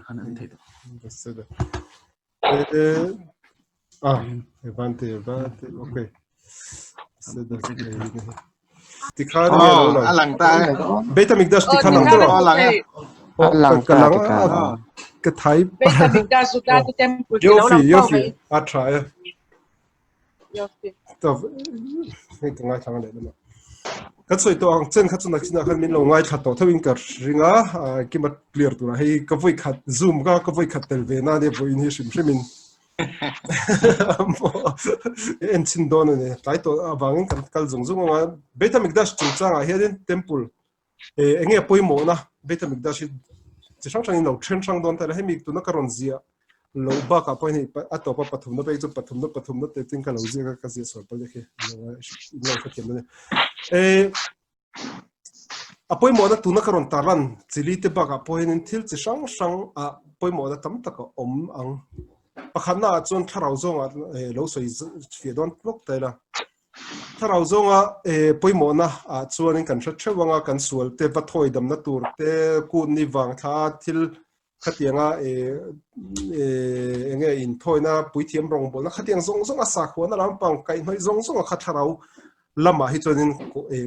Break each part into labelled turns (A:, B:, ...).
A: Khan an thei tawh.
B: בסדר. אה, הבנתי, הבנתי, אוקיי. בסדר. Tikhan nge lo lang?
C: A lang ta e.
B: Beit HaMikdash tikhan lang tawh.
C: A lang e.
D: A lang ta tikhan.
B: Ka thai.
E: Beit HaMikdash zu ta ti temple ti lo lang
B: Yofi, yofi. A tha e.
E: Yofi.
B: Tawh, hei ka ngai thlang leh lama. Kan sawi tawh ang chen kha chu nakin ah khan min lo ngai thla tawh tho in ka ring a, kima clear turah hei ka vawi khat zoom ka ka vawi khat tel ve na nia vawiin hi hrim hrim in en chhin dawn a ni. Tlai tawh avangin kan kal zung zung ang a, Beit HaMikdash chungchangah hianin temple eng nge pawimawhna Beit HaMikdash hi chi hrang hrangin lo then hrang dawn ta ila hemi tuna ka rawn ziah lo bakah pawh hei a tawpa pathumna pek chu pathumna pathumna te tin ka lo ziak a ka ziah sual palh khi in lo hrethiam a ni. A pawimawhna tuna ka rawn tarlan chili te bakah pawh hianin thil chi hrang hrang ah pawimawhna tam tak a awm ang. Pakhatna ah chuan thlarau zawngah lo sawi fiah dawn tlawk ta ila. Thlarau zawnga pawimawhna ah chuanin kan hre theuh anga kan sual te va thawi damna tur te kut ni vang thla thil khatianga enge inthawina puithiam rawngbawlna khatiang zawng zawng a sakhuana lampang kaihhnawih zawng zawng a kha thlarau lamah hi chuanin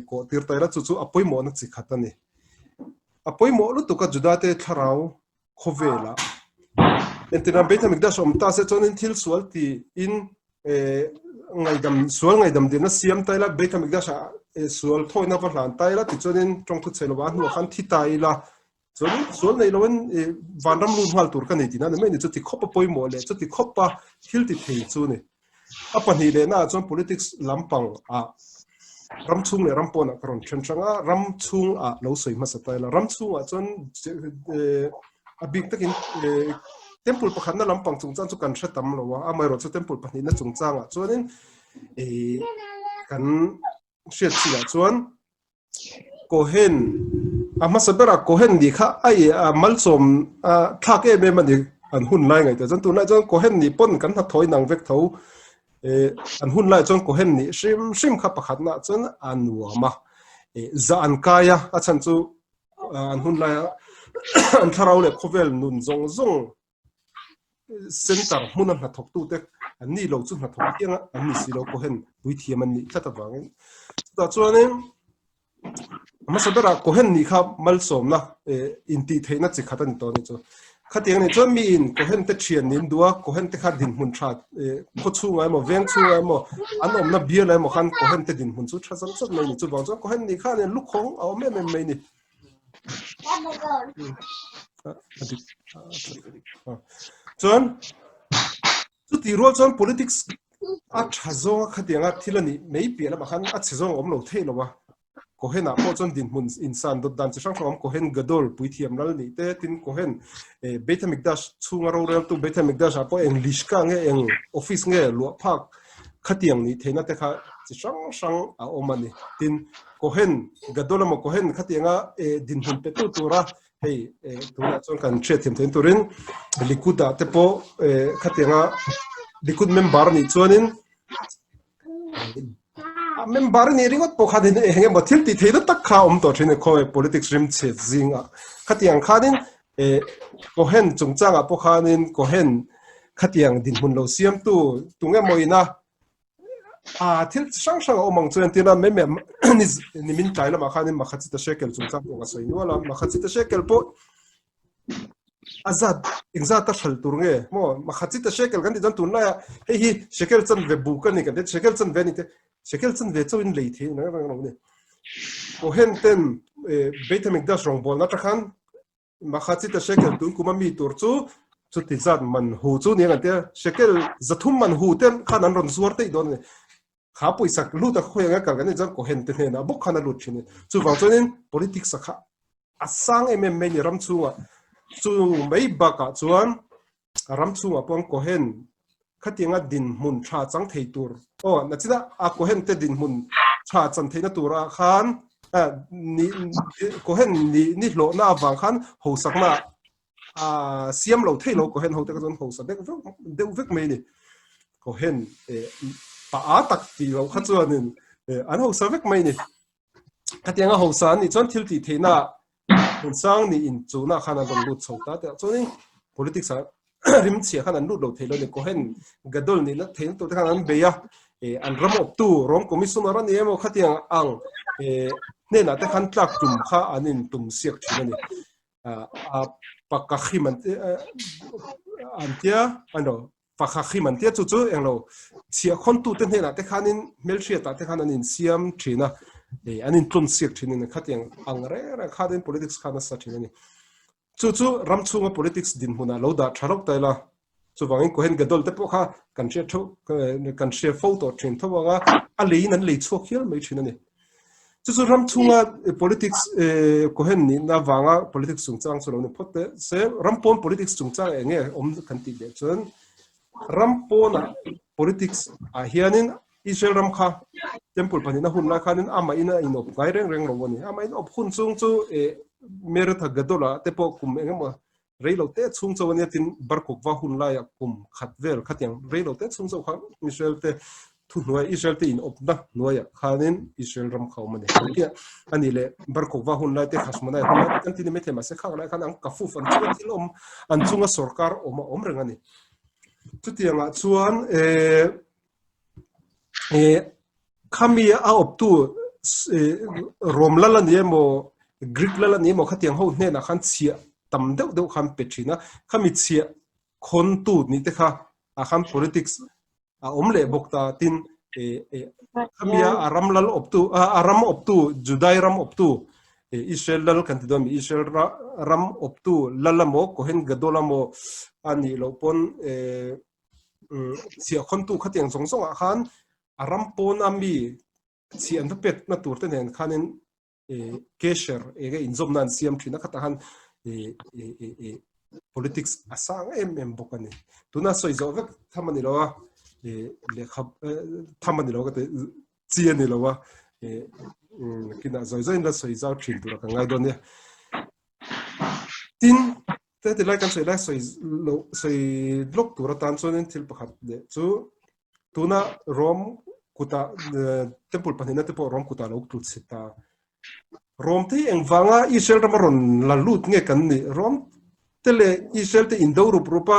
B: kawh tir ta ila chu chu a pawimawhna chi khat a ni. A pawimawh lutuk a Juda te thlarau khawvelah entirna Beit HaMikdash awm ta se chuanin thil sual tiin ngaidam sual ngaidam dilna siam ta ila Beit HaMikdash ah sual thawina va hlan ta ila tichuanin tawngthu chhe lovah a hnuah khan thi ta ila Chuan sual nei loin vanram lut nghal tur ka nei tihna a ni mai ni. Chuti khawpa pawimawh leh chuti khawpa thil ti thei chu ni. A pahnih lehna ah chuan politics lampang ah ram chhung leh ram pawnah ka rawn then hrang a, ram chhung ah lo sawi hmasa ta ila. Ram chhung ah chuan a bik takin temple pakhatna lampang chungchang chu kan hre tam lo a, amaherawh chu temple pahnihna chungchang ah chuanin kan hriat chinah chuan Cohen a hmasa berah Cohen nih kha a i a malsawm a thlak em em a ni an hun lai ngaihtuah chuan tunlai chuan Cohen nih pawn kan hnathawh inang vek tho eh an hun lai chuan Cohen nih hrim hrim kha pakhatna chuan a nuam a eh zah an kai a a chhan chu an hun laia an thlarau leh khawvel nun zawng zawng center hmuna hnathawktute an ni lo chu hnathawk hiang an ni si lo Cohen puithiam an nih tlat avangin chutah chuanin hmasa berah Cohen nih kha malsawmna intih theihna chi khat a ni tawh a ni chu. Khatiang a nih chuan miin Cohen te thian nin duh a, Cohen te kha dinhmun tha khaw chhungah emaw veng chhungah emaw an awmna bial ah emaw khan Cohen te dinhmun chu tha zam zam mai a ni. Chuvang chuan Cohen nih khan lukhawng a awm em em mai a ni. Chuan chuti rual chuan politics a tha zawnga khatianga thil a nih mai piah lamah khan a chhe zawng a awm lo theih lo a. Cohen ah pawh chuan dinhmun insan dawt dan chi hrang hrang a awm. Cohen Gadol puithiam lal nih te tin Cohen Beit HaMikdash chhunga roreltu Beit HaMikdash ah pawh eng lishka nge eng office nge luah phak khatiang nih theihna te kha chi hrang hrang a awm a ni. Tin, Cohen, Gadol emaw Cohen khatianga dinhmun petu tura hei tunah chuan kan hriatthiam theihna turin Likud ah te pawh khatianga Likud member nih chuanin a member nih ringawt pawh khan eng emaw thil tih theihna tak kha a awm tawh thin a khawi politics rim chhe zingah khatiang khanin Cohen chungchangah pawh khanin Cohen khatiang dinhmun lo siamtu tunge maw ina a thil hrang hrang a awm ang chuan tina mai mai ni min tlai lamah khanin Makhatsita shekel chungchang pawh ka sawi nual a Makhatsita shekel pawh a zat engzat a hral tur nge maw Makhatsita shekel kan tih chuan tunlaiah hei hi shekel chanve buk a ni kan ti shekel chanve a ni te shekel chanve chauhin lei thei reng reng lo a ni. Cohen ten Beit HaMikdash rawngbawlna atang khan Makhatsita shekel tun kum a mi tur chu chuti zat man hu chu ni ang an tia shekel zathum man hu te khan an rawn zuar teih dawn a ni. Kha pawisa lut a khawi anga kal kan nih chuan Cohen te hnenah bawk khan a lut thin a ni. Chuvang chuanin politics a kha a sang em em mai a ni ram chhungah. Chu mai bakah chuan ram chhungah pawh Cohen khatianga dinhmun tha chang thei tur aw nachina a Cohen te dinhmun tha chan theihna tura khan ni Cohen ni ni hlawhna avang khan hosakna a siam lo thei lo Cohen ho te ka chuan hosa deuh vek deuh vek mai ni Cohen pa a tak ti lo kha chuanin an hosa vek mai ni khatianga hosa an nih chuan thil tih theihna hmun sang ni in chuna khan an rawn lut chho ta te chuanin. Politics ah rim chhia khan an lut lo thei lo ni. Cohen Gadol nihna theihna tur te khan an bei a, an ram awptu Rome Commissioner a ni emaw khatiang ang hnenah te khan tlak tum kha an in tum siak thin a ni. A pakakhim an an tia ano pakakhim an tia chu chu englo chhiahkhawntu te hnenah te khanin hmelhriatah te khan an in siam thin a, an in tlun siak thin a ni. Khatiang ang reng reng khanin politics khan a sa thin a ni. Chu chu ram chhunga politics dinhmunah lo dah tha rawk ta ila, chuvangin Cohen Gadol te pawh kha kan hriat theuh, kan hria fo tawh thin tho anga a leiin an lei chhuak hial mai thin a ni. Chu chu ram chhunga politics Cohen nihna vanga politics chungchang chu lo ni phawt teh se, ram pawn politics chungchang eng nge awm kan tih leh chuan ram pawnah politics ah hianin Israel ram kha temple pahnihna hun lai khanin amah in a inawp ngai reng reng lo a ni. Amah inawp hun chung chu eh Meretha Gadola te pawh kum eng emaw rei lo te chhung chauh a nia tin Barkukva hun laiah kum khat vel khatiang rei lo te chhung chauh kha Israel te thuhnuai Israel te inawpna hnuaiah khanin Israel ram kha a awm a ni. Engtiah a nih leh Barkukva hun lai te Hashmonai hun lai te kan ti ni maithei mahse khak lai khan an kafuf an chunga thil awm an chunga sorkar awm a awm reng a ni. Chutiangah chuan eh Khami a awptu Rom lal a ni emaw Greek lal a ni emaw khatiang ho hnenah khan chhiah tam deuh deuh khan pe thin a, khami chhiah khawntu nih te kha ah khan politics a awm leh bawk ta tin khami a ram lal awptu a ram awptu Judai ram awptu Israel lal kan ti dawn mi Israel ram awptu lal emaw Kohen Gadol emaw a nih loh pawn chhiahkhawntu khatiang zawng zawngah khan a ram pawna mi chhiah an va petna tur te nen khanin cashier enge inzawmna an siam thin a khatah khan politics a sang em em bawk a ni. Tuna sawi zawh vek tham a ni lo a, lehkha tham a ni lo ka ti chi a ni lo a, kinah zawi zawiin la sawi zau thin tura ka ngai dawn nia. Tin, Heti lai kan sawi lai sawi lo sawi lawk tur atan chuanin thil pakhat leh chu tuna Rome kuta temple pahnihna te pawh Rome kuta lo tlu chhe ta. Rome te hi engvanga Israel rama rawn la lut nge kan nih? Rome te leh Israel te indo rup rupa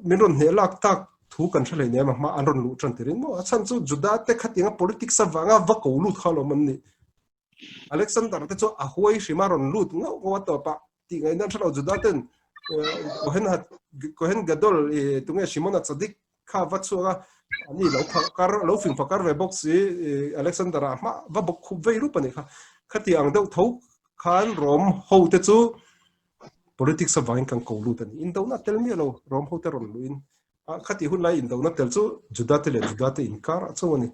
B: min rawn hneh lak tak thu kan hre hlei nem a hma an rawn luh tan tirin maw? A chhan chu Juda te khatianga politics avanga va ko lut kha alawm an nih. Alexander te chu a huai hrim a rawn lut ngauh ngauh a tawp a tih ngaihna an hre lo Juda ten Cohen Cohen Gadol tunge Shimon Tzadik kha va chhuak a ani lo phakar lo fing phakar ve bawk si Alexander a hma va bawk khup vei rup ani kha khati ang deuh tho khan Rom ho te chu politics avangin kan ko lut ani indona tel miah lo Rom ho te rawn luin Khati hun lai indona tel chu Juda te leh Juda te inkar ah chauh a ni.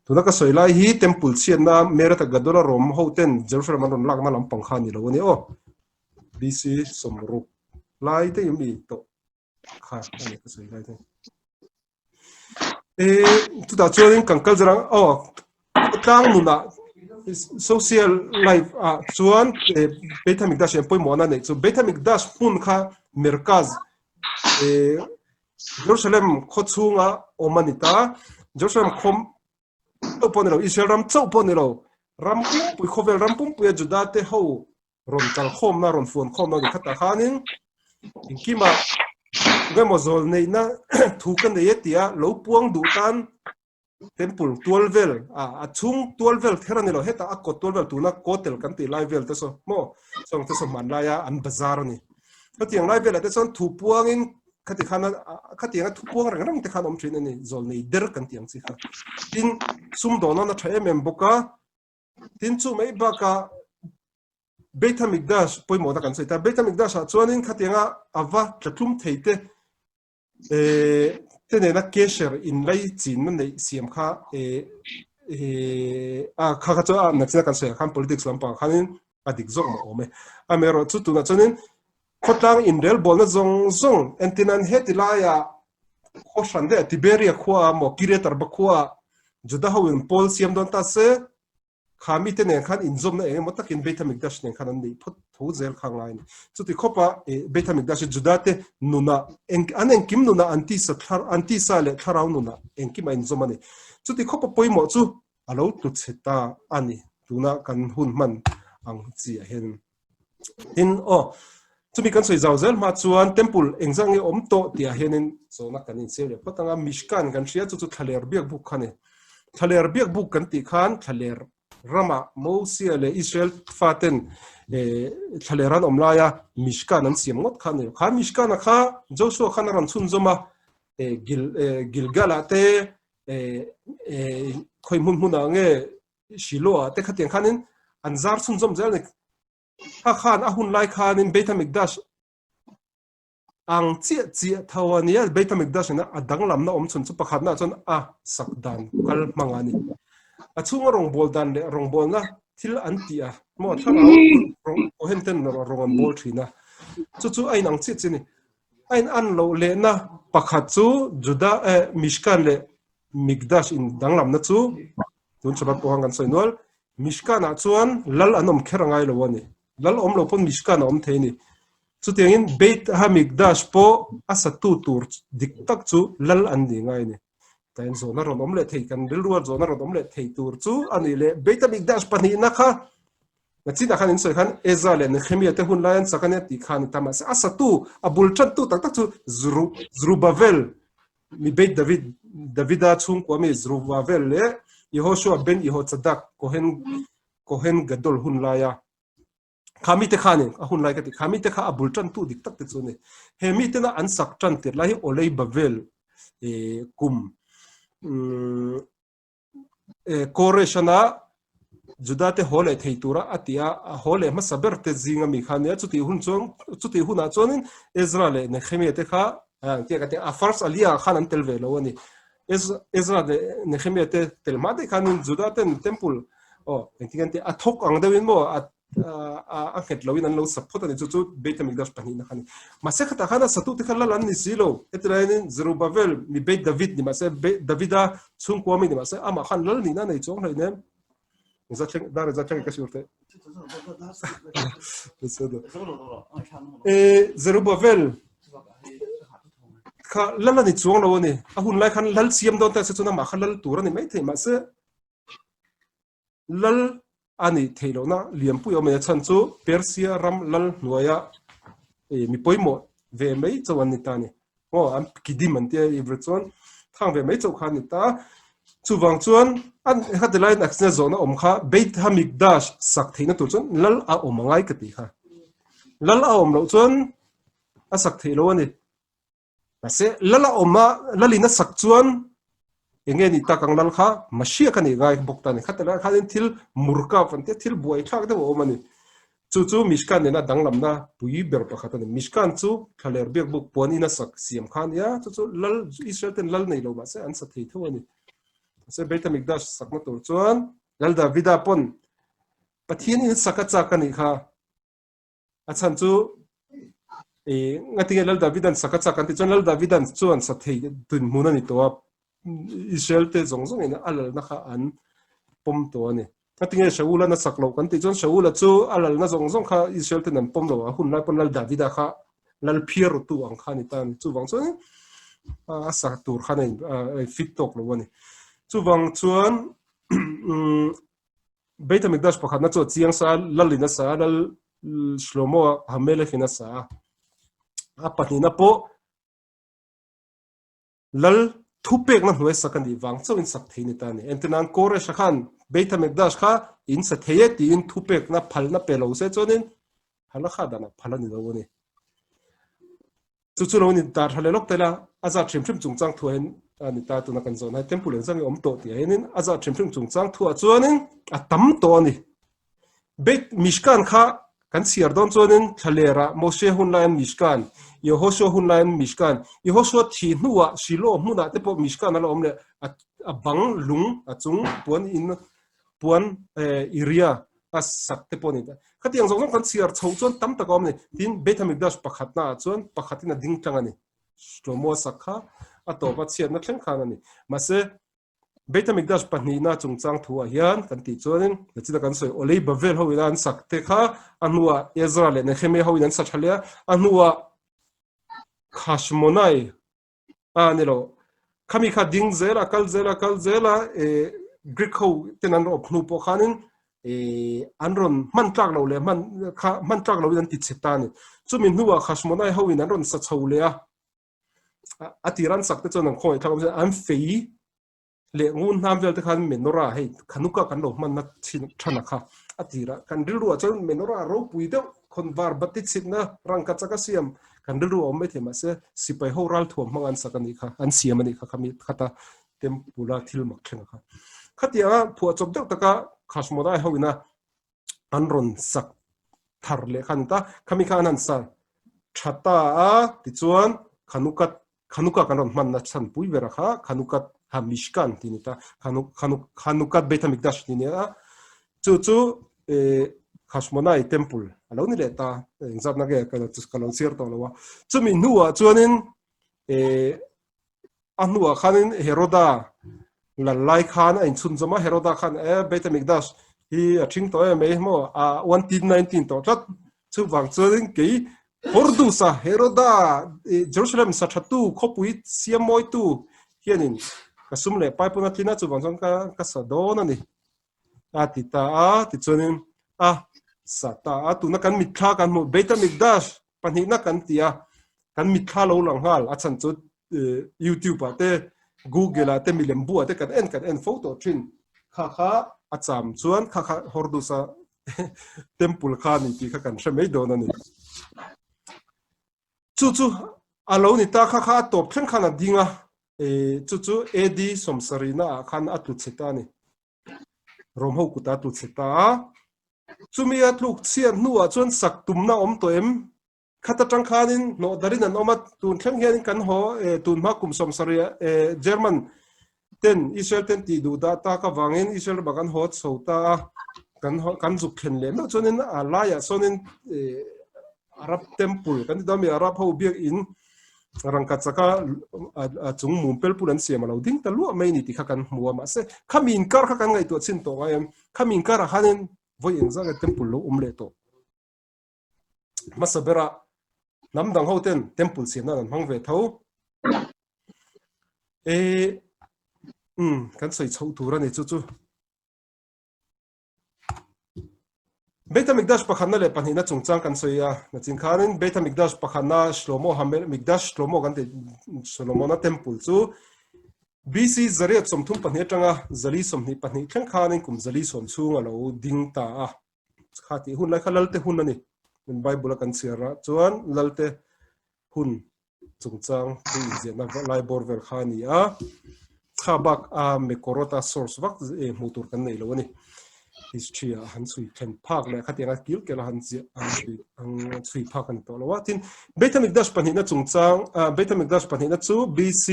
B: Tuna ka sawi lai hi Temple chhiatna Merat Gadola Rom ho ten Jerusalem an rawn lakna lampang kha a ni lo a ni aw. BC 60 lai te mi tawh kha a ni ka sawi lai te. E chutah chuanin kan kal zarang aw tlang nunah social life ah chuan Beit HaMikdash hian pawimawhna neih chu Beit HaMikdash hmun kha Merkaz Jerusalem khaw chhunga awm a ni ta. Jerusalem khaw chauh pawh ni lo, Israel ram chauh pawh ni lo, ram pumpui khawvel ram pumpuia Juda te ho rawn kal khawmna, rawn fuan khawmna ni khatah khanin engkimah engemaw zawl neihna thu ka nei e tia lo puang duh tan Temple tual vel a chhung tual vel kher a ni lo hetah a kawt tual vel tuna kotel kan tih lai vel te saw maw sawng te saw hman laia an bazar a ni khatiang lai velah te chuan thu puangin khati khan khatianga thu puang reng reng te khan awm thin a ni zawl nei der kan tih ang chi kha tin sumdawn a tha em em bawk a tin chu mai bakah Beit HaMikdash pawimawhna kan sawi ta Beit HaMikdash ah chuanin khatianga ava tlatlum thei te te nena cashier in lei chin na neih siam kha a kha kha chu a nachina kan sawi khan politics lampang khanin a dik zawk mah awm e. Amaherawh chu tunah chuanin khawtlang inrel bawlna zawng zawng entirnan heti laia khaw hran daih Tiberia khua maw Kiriat Arba khua Juda ho in pawl siam dawn ta se Kha mite nen khan inzawmna eng emaw takin Beit HaMikdash nen khan an neih phawt tho zel kha ngai a ni. Chuti khawpa Beit HaMikdash hi Judate nunah, an engkim nunah an tisa thlar, an tisa leh thlarau nunah engkim a inzawm a ni. Chuti khawpa pawimawh chu a lo tlu chhe ta a ni tuna kan hun hman ang chi ah hian. Tin, aw. Chumi kan sawi zau zel hma chuan temple engzah nge awm tawh tih ah hianin zawhna kan insiam leh phawt ang a, Mishkan kan hria chu chu thlaler biak buk kha a ni. Thlaler biak buk kan tih khan thlaler ramah Mosia leh Israel faten thlaler an awm laia Mishkan an siam ngawt kha a ni lo. Kha Mishkan-a kha Joshua khan a rawn chhunzawm a, Gilgal ah te khawi hmun hmunah nge Shiloh ah te khatiang khanin an zar chhunzawm zel a ni. Kha khan a hun lai khanin Beit HaMikdash ang chiah chiah tho a nia. Beit HaMikdash ina a danglamna awm chhun chu pakhatna chuan a sak dan kal hmang a ni. A chhunga rawngbâwl dan leh rawngbâwlna thil an tih a, maw thlarau rawng Kohen ten rawng an bâwl thin a. Chu chu a inang chiah chiah a ni. A in an loh lehna pakhat chu Juda eh Mishkan leh Mikdash in danglamna chu tun Shabbat pawh khan kan sawi nual. Mishkan-ah chuan lal an awm kher a ngai lo a ni. Lal awm lo pawn Mishkan a awm thei a ni. Chutiangin Beit HaMikdash pawh a satu tur dik tak chu lal an ni ngai a ni. Tain zawhna rawn awm leh thei, kan rilrua zawhna rawn awm leh thei tur chu a ni leh Beit HaMikdash pahnihna kha nachinah khan in sawi khan Ezra leh Nehemia te hun lai an sak a nia tih kha a ni ta. Mahse a satu, a bul tantu tak tak chu Zerubbabel Mi Beit David, Davida chhungkua mi Zerubbabel leh Yehoshua ben Yehochadak, Kohen, Kohen Gadol hun laia kha mite kha ni, a hun lai ka ti, kha mite kha a bul tantu dik tak te chu ni. He mitena an sak tan tir lai hi Olei Bavel kum Koresh-ana Juda te haw leh thei tura a ti a, a haw leh hmasa ber te zinga mi kha a nia. Chutih hun chuan, chutih hunah chuanin Ezra leh Nehemia te kha tia ka ti a, first Aliyah khan an tel ve lo a ni. Ezra leh Nehemia te tel hma daih khanin Juda ten temple aw engtin an ti a thawk ang deuhin maw a a nghet loin an lo sap phawt a ni chu chu Beit HaMikdash pahnihna kha a ni. Mahse khatah khan a satute kha lal an ni si lo. Heti laiin Zerubbabel mi Beit David ni mahse Davida chhungkua mi ni mahse amah khan lal nihna a nei chuang hlei nen. Za thleng dar za thleng ka siur te. Zerubbabel kha lal a ni chuang lo a ni. A hun lai khan lal siam dawn ta se chuan amah kha lal tur a ni maithei mahse Lal a nih theih lohna lianpui awm a chhan chu Persia ram lal hnuaia mi pawimawh ve mai chauh an ni ta a ni. Aw an kidim an tia Hebrew chuan thang ve mai chauh kha an ni ta. Chuvang chuan an heti laiin accident zawhna awm kha Beit HaMikdash sak theihna tur chuan lal a awm a ngai ka tih kha. Lal a awm loh chuan a sak theih loh a ni. Mahse, lal a awm a, lalin a sak chuan eng nge nih tak ang lal kha Mashiach a nih ngai bawk ta a ni. Khata lai khanin thil murka van te thil buaithlak deuh a awm a ni. Chu chu Mishkan nena danglamna pui ber pakhat a ni. Mishkan chu thlaler biakbuk puan in a sak siam kha a ni a, chu chu lal Israel ten lal nei lo mahse an sa thei tho a ni. Mahse, Beit HaMikdash sakna tur chuan Lal Davida pawn Pathian in sak a chak a nih kha. A chhan chu i ngatinge Lal Davidan sak a chak an tih chuan Lal Davidan chuan sa thei dinhmun a ni tawh a, Israel te zawng zawng in a lalna kha an pawm tawh a ni. Ngatinge Shaul-an a sak loh kan tih chuan Shaul-a chu a lalna zawng zawng kha Israel ten an pawm lo a, hun lai pawn Lal Davida kha lal phiar rawtu ang kha a ni ta a ni. Chuvang chuan a sak tur khan a fit tawk lo a ni. Chuvang chuan Beit HaMikdash pakhatna chu a chiang sa a, Lal in a sa a, Lal Shlomo HaMelech in a sa a. A pahnihna pawh Lal thupekna hnuai sak a nih vang chauhin sak thei ni ta a ni. Entirnan Koresh-a khan Beit HaMikdash kha in sa thei e tiin thupekna phalna pe lo se chuanin halakha danah phal a ni lo a ni. Chu chu lo ni ta tha leh lawk tel a, a zat hrim hrim chungchang thuah hian a ni ta tuna kan zawn hai temple engzang hi awm tawh tih ah hianin a zat hrim hrim chungchang thuah chuanin a tam tawh a ni. Beit Mishkan kha kan chhiar dawn chuanin thlalerah Moshe hun laiin Mishkan, Yehoshua hun laiin Mishkan, Yehoshua thih hnuah Shiloh hmunah te pawh Mishkan a la awm leh a bang lung a chung puan in puan Iria a sak te pawh a ni ta. Khatiang zawng zawng kan chhiar chho chuan tam tak a awm a ni. Tin, Beit HaMikdash pakhatna ah chuan pakhatin a ding tlang a ni. Shlomo a sak kha a tawp a chhiatna thleng khan a ni. Mahse, Beit HaMikdash pahnihna chungchang thu ah hian kan tih chuanin nachina kan sawi Olei Bavel ho ina an sak te kha a hnuah Ezra leh Nehemia ho in an sa tha leh a, a hnuah Khashmonai A ni lo. Khami kha ding zel a, kal zel a, kal zel a, e Greek ho ten an awp hnu pawh khanin an rawn hman tlak lo leh hman kha hman tlak loin an ti chhe ta a ni. Chumi hnuah Khashmonai hoin an rawn sa chho leh a, a tir an sak te chuan an khawngaih thlak awm an fei leh ngun hnam vel te khan menorah hei Hanukkah kan lo hmanna thin thana kha a tirah kan rilru ah chuan menorah ropui deuh khawnvar bati chhitna rangka chaka siam kan rilru a awm maithei mahse sipai ho ralthuam hmang an sak a nih kha an siam a nih kha khami khata temple a thil mak thleng a kha. Khatianga phuahchawp deuh taka Khashmodai ho ina an rawn sak thar leh kha a ni ta. Khami kha an han sa tha ta a, tichuan Hanukkah Hanukkah kan rawn hmanna chhan pui ber a kha Hanukkah ha Mishkan tih a ni ta. Hanukkah Beit HaMikdash tih a ni a, chu chu Khashmonai temple a lo ni leh ta. Engzatna nge ka lo chhiar tawh lo a. Chumi hnuah chuanin A hnuah khanin Heroda lal lai khan a inchhunzawm a, Heroda khan e Beit HaMikdash hi a ṭhing tawh em mai maw a 119 tawh tlat. Chuvang chuanin kei Hordusa Heroda Jerusalem sa ṭhatu khawpui siam mawitu hianin ka sum leh pai pawn a tlin a, chuvang chuan ka ka sa dawn a ni a ti ta a. Tichuanin a sa ta a, tuna kan mitthla kan hmuh Beit HaMikdash pahnihna kan ti a, kan mitthla lo lang nghal a chhan chu YouTube ah te Google ah te milem bu ah te kan en kan en fo tawh thin kha kha a cham chuan kha kha Hordusa temple kha ni tih kha kan hre mai dawn a ni. Chu chu a lo ni ta kha kha a tawp thleng khan a ding a, chu chu AD sawmsarihna ah khan a tlu chhe ta a ni. Rom ho kut a tlu chhe ta a. Chumi a tluk chhiat hnuah chuan sak tumna awm tawh em? Khat atang khanin hnawh darin an awm a, tun thleng hianin kan haw tun hma kum 70 German ten Israel ten tih duh dah tak avangin Israel ramah kan haw chho ta a, kan kan zuk thlen leh meuh chuanin a laiah sawnin Arab temple kan ti dawn mi Arab ho biakin rangka chaka a chung mum pel pul an siam a lo ding ta luah mai ni tih kha kan hmu a, mahse khami inkar kha kan ngaihtuah chhin tawh ngai em? Khami inkarah khanin vawi engzah nge temple lo awm leh tawh? Hmasa berah hnam dang ho ten temple siam nan an hmang ve tho. E um kan sawi chhoh tur a ni chu chu. Beit HaMikdash pakhatna leh pahnihna chungchang kan sawi a, nachin khanin Beit HaMikdash pakhatna Shlomo Hamel Mikdash Shlomo kan tih Solomona temple chu BC 832 atanga 422 thleng khanin kum 410 chhung a lo ding ta a. Kha tih hun lai kha Lalte hun a ni. Bible a kan chhiar a chuan Lalte hun chungchang thu inziahna lai bawr vel kha a ni a. Kha bak a Mekorot-a source vak hmuh tur kan nei lo a ni. History ah han chhui thlen phak leh khatianga kil kel a han ziah han chhui ang chhui phak a ni tawh lo a. Tin, Beit HaMikdash pahnihna chungchang Beit HaMikdash pahnihna chu BC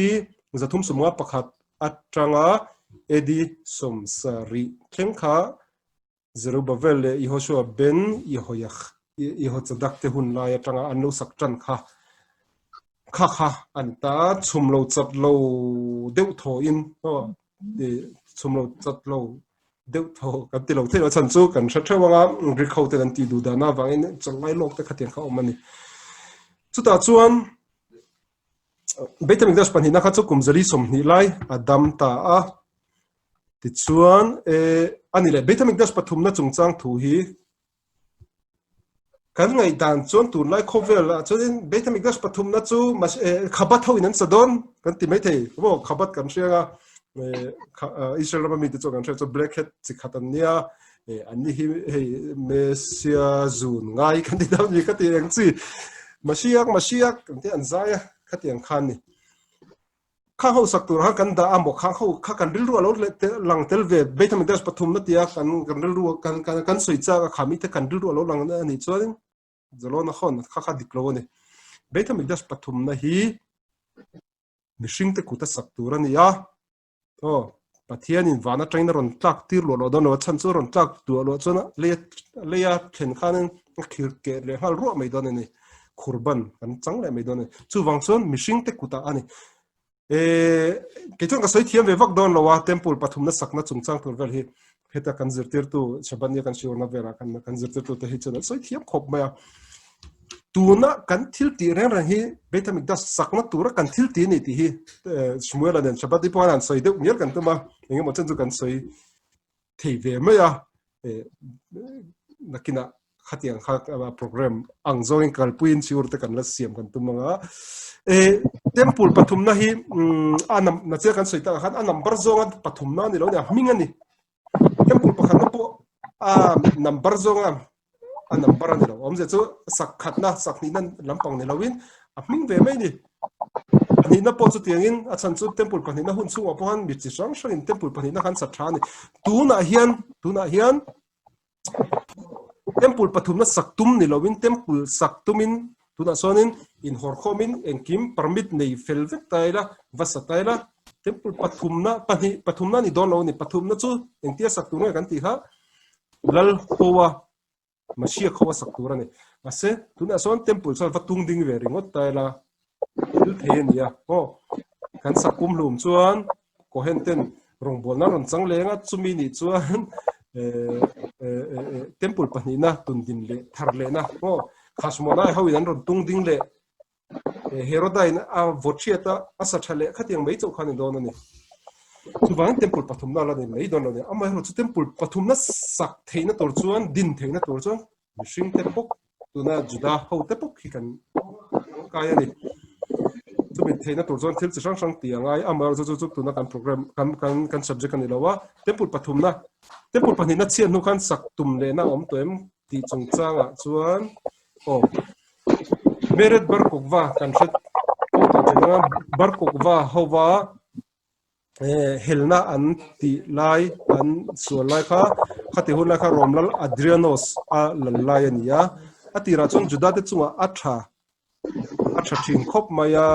B: 351 atanga AD 70 thleng kha Zerubbabel leh Yehoshua ben Yehochadak te hun lai atanga an lo sak tan kha kha kha an ta chhum lo chat lo deuh thaw in chhum lo chat lo deuh thaw kan ti lo thei lo chhan chu kan hre theuh anga Greek ho ten an tih duh dan avangin chawlh lawk te khatiang kha awm a ni. Chutah chuan Beit HaMikdash pahnihna kha chu kum 420 lai a dam ta a. Tichuan, a ni leh, Beit HaMikdash pathumna chungchang thu hi kan ngaihdan chuan tunlai khawvelah chuanin Beit HaMikdash pathumna chu Khabat hoin an sa dawn kan ti maithei. Maw Khabat kan hria anga Israel rama mite chuan kan hria chu Black Hat chi khat an nia, an ni hi hei Messia zun ngai kan ti dawn ni khati eng chi Mashiach Mashiach kan ti an zai a khatiang khan ni. Khang ho sak tur khan kan dah a maw khang ho kha kan rilru a lo lang tel ve Beit HaMikdash pathumna tia kan kan rilru kan kan kan sawi chak a khami te kan rilru a lo lang a nih chuanin Zalawna khawn kha kha dik lo a ni. Beit HaMikdash pathumna hi mihring te kut a sak tur a ni a. Aw, Pathianin van atangin a rawn tlak tir luah luah dawn lo a, chhan chu a rawn tlak duah luah chuan leia leia thlen khanin a khir keh leh nghal ruah mai dawn a ni. Khurban kan chang leh mai dawn a ni. Chuvang chuan mihring te kutah a ni. Eh, kei chuan ka sawi thiam ve vak dawn lo a, temple pathumna sakna chungchang tur vel hi heta kan zirtirtu Shabania kan hriurna velah kan kan zirtirtu te hi chuan an sawi thiam khawp mai a. Tuna kan thil tih reng reng hi Beit HaMikdash sakna tura kan thil tih a ni tih hi Shmuela nen Shabbat-i pawh an sawi deuh ngial kan tum a, engemaw chen chu kan sawi thei ve mai a. Nakinah khatiang kha program ang zawngin kalpuiin siur te kan la siam kan tum anga. Temple pathumna hi a nam na che kan sawi takah khan a number zawnga pathumna a ni lo a ni, a hming a ni. Temple pakhatna pawh a number zawnga a number a ni lo. Awmzia chu sak khatna, sak hnihna lampang ni loin a hming ve mai a ni. Pahnihna pawh chutiangin a chhan chu temple pahnihna hun chhungah pawh khan mi chi hrang hrangin temple pahnihna khan sa tha a ni. Tunah hian, tunah hian temple pathumna sak tum ni loin temple sak tumin tunah sawnin inhawrkhawmin engkim permit nei fel vek ta ila, va sa ta ila temple pathumna pahnih pathumna a ni dawn lo a ni. Pathumna chu engtia sak tur nge kan tih kha Lal Hoa Masiah kho a sak tur a ni. Mahse, tunah sawn temple chuan va tung ding ve ringawt ta ila thil thei a ni a. Aw, kan sak pum hlum chuan Cohen ten rawngbawlna rawn chang leng a, chumi nih chuan temple pahnihna tun din leh thar lehna aw Khashmonai ho in an rawn tung ding leh Heroda in a vaw thiat a, a sa tha leh khatiang mai chauh kha a ni dawn a ni. Chuvangin temple pathumna la ni mai dawn lo a ni. Amaherawhchu temple pathumna sak theihna tur chuan, din theihna tur chuan mihring te bawk tuna Juda ho te bawk hi kan kai a ni. Chumi theihna tur chuan thil chi hrang hrang tih a ngai. Amaherawhchu chu chu tuna kan program kan kan kan subject a ni lo a. Temple pathumna, temple pahnihna chhiat hnu khan sak tum lehna a awm tawh em tih chungchangah chuan aw Meret Barkukva kan hre pawh tawh thin anga Barkukva hova helna an tih lai an sual lai kha khati hun lai kha Rom lal Adrianos a lal lai a ni a, a tirah chuan Juda te chungah a tha a tha thin khawp mai a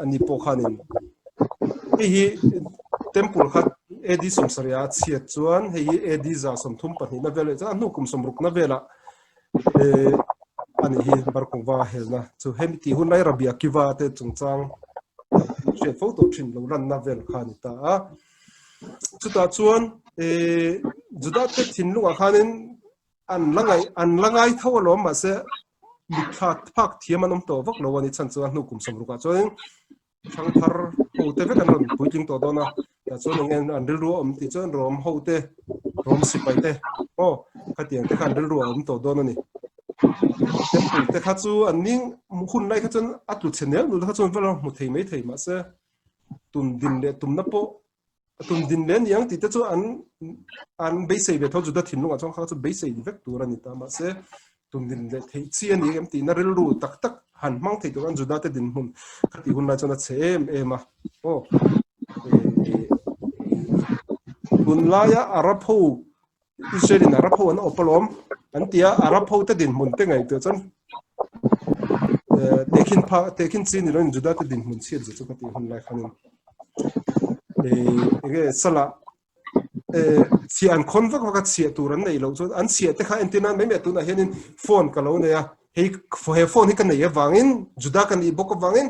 B: ani pawh khanin hei hi temple kha AD 70 a chhiat chuan hei hi AD 132 na vel chuan a hnu kum 60 na velah ani hi Barkawva helna chu hemi tih hun lai Rabbi Akiva te chungchang hriat fo tawh thin lo lanna vel kha a ni ta a. Chutah chuan Juda te thinlungah khanin an la ngai an la ngai tho alawm mahse mitthla phak thiam an awm tawh vak lo a ni chhan chu a hnu kum 60 ah chuanin Thangthar ho te vek an rawn puitling tawh dawn a, tah chuan eng nge an rilru a awm tih chuan Rom ho te, Rom sipai te aw khatiang te kha an rilru a awm tawh dawn a ni. Temple te kha chu an ning hun lai kha chuan a tlu chhe nel nul kha chuan va lo hmu thei mai thei mahse tun din leh tumna pawh tun din leh aniang tih te chu an an beisei ve tho Juda thinlungah chuan kha chu beisei vek tur a ni ta mahse Tun din leh theih chi a ni em tihna rilru tak tak han hmang thei tur an Juda te dinhmun kha tih hun lai chuan a chhe em em a. Aw tunlaia Arab ho Israel in Arab ho an awp alawm an ti a, Arab ho te dinhmun te ngaihtuah chuan tehkhin pha tehkhin chi ni loin Juda te dinhmun chhiat zia chu ka tih hun lai khanin enge sala chhiah an khawn vak vak a chhiah tur an neih loh chuan an chhiah te kha entir nan mai mai a tunah hianin phone ka lo nei a hei he phone hi ka nei avangin Juda ka nih bawk avangin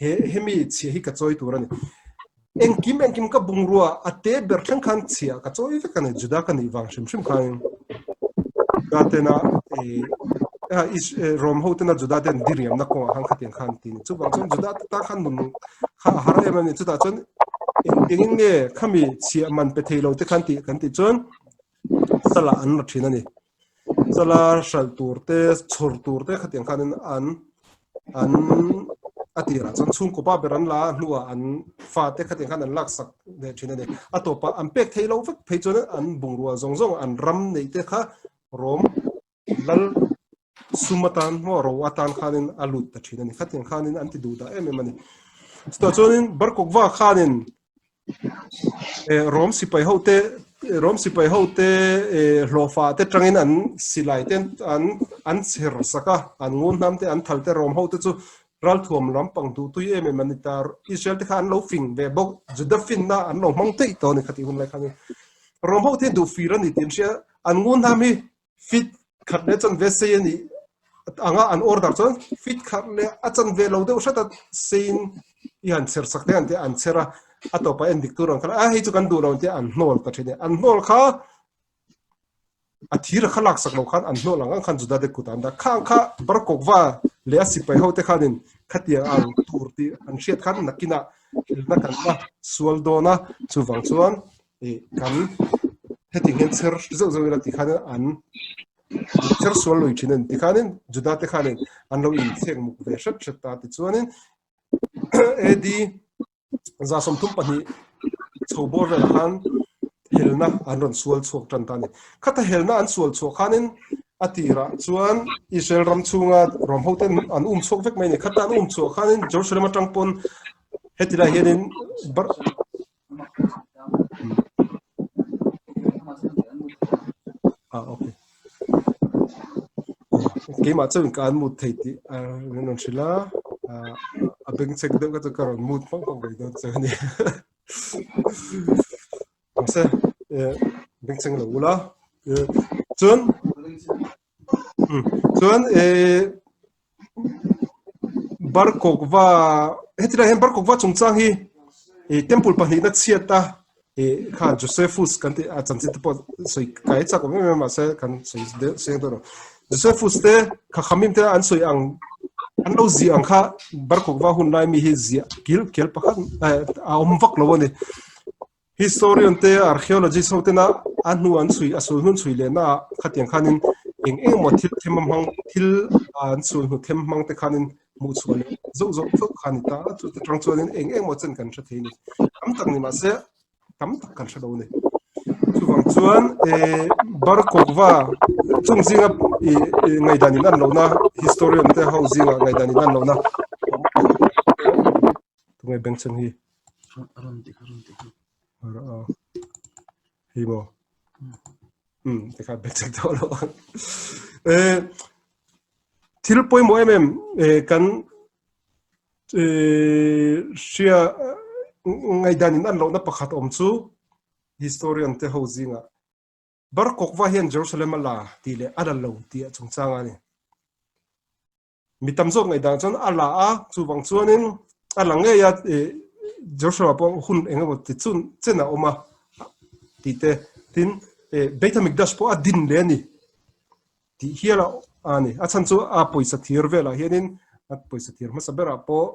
B: he hemi chhiah hi ka chawi tur a ni engkim engkim ka bungrua a te ber thleng khan chhiah ka chawi vek a ni Juda ka nih vang hrim hrim khanin Juda tena Rom ho tena Juda ten diriamna kawngah khan khatiang khan ti ni chuvang chuan Juda te tan khan nun kha a har em a ni chutah chuan engin nge khami chhiah man pe thei lo te khan tih kan tih chuan sala an la thin a ni sala hral tur te chhawr tur te khatiang khanin an an a tirah chuan chhungkaw pa ber an la a hnuah an fa te khatiang khan an laksak leh thin a ni a tawpah an pek thei lo vek phei chuan an bungrua zawng zawng an ram neih te kha rawm lal sum atan maw ro atan khanin a lut ta thin a ni khatiang khanin an ti duh dah em em a ni chutah chuanin Barkawkva khanin Rom sipai ho te Rom sipai ho te hlawhfa te tangin an silai te an an chher sak a an ngun hnam te an thal te Rom ho te chu ralthuam lampang duh tui em em an ni ta Israel te kha an lo fing ve bawk Juda finna an lo hmang teih tawh a ni khatih hun lai khanin Rom ho te duh fir a ni tih an hria an ngun hnam hi Fit khat leh chanve sei a nih anga an order chuan fit khat leh a chanve lo deuh hret a seiin i han chher sak te an tia an chher a, a tawpah en dik tur ang khan a hei chu kan duh lo an tia an hnawl ta thin e. An hnawl kha a thir kha lak sak lo khan an hnawl ang ang khan Juda te kutah an dah. Khang kha Barkokva leh a sipai ho te khanin khatiang ang tur tih an hriat khan nakinah helna kan la sual dawn a, chuvang chuan kan. Heti hian chher zauh zauh ila ti khan an chher sual lui thin a ni. Tikhanin Juda te khanin an lo inthlek muk ve hret hret ta. Tichuanin AD 32 chho bawr velah khan helna an rawn sual chhuak tan ta a ni. Khata helna an sual chhuah khanin a tirah chuan Israel ram chhunga Rom hoten an um chhuak vek mai a ni. Khata an um chhuah khanin Jerusalem atang pawn heti lai hianin Ah, okay. Keimah chuan ka an mut thei tih a rawn hrilh a, a bengchheng deuh kha chu ka rawn mut hmang hmang mai dawn chu a ni. Mahse, bengchheng lo ula. Chuan, chuan Barkawkva heti lai hian Barkawkva chungchang hi ih temple pahnihna chhiat a ih kha Josephus kan tih a chanchin te pawh sawi kai chak awm em em a mahse kan sawi deuh seng dawn lo. Josephus te kha khamim te an sawi ang an lo ziah ang kha Barkawkva hun lai mi hi ziah kil kel pakhat a awm vak lo a ni. Historian te, archaeologist ho tena a hnu an chhui, a sul hnun chhui lehna ah khatiang khanin eng eng emaw thil them a hmang, thil an sul hnu them hmang te khanin hmuh chhuah leh zauh zauh feuh kha a ni ta a, chu atang chuanin eng eng emaw chen kan hre thei a ni. Tam tak ni mahse tam tak kan hre lo a ni. Chuvang chuan eh Barkawkva chung zinga ih ngaihdan in an lohna historian te ho zinga ngaihdan in an lohna tunge bengchheng hi. Hi maw? Um, te kha bet chek tawh lo. Eh, thil pawimawh em em eh, kan eh, hria ngaihdan in an lohna pakhat awm chu historian te ho zingah Barkokva hian Jerusalem a la tih leh a la lo tih a chungchang a ni. Mi tam zawk ngaihdan chuan a la a, chuvang chuanin a la ngei a, Jerusalem ah pawh hun eng emaw ti chun chen a awm a tih te, tin Beit HaMikdash pawh a din leh a ni tih hial a ni. A chhan chu a pawisa thir velah hianin a pawisa thir hmasa berah pawh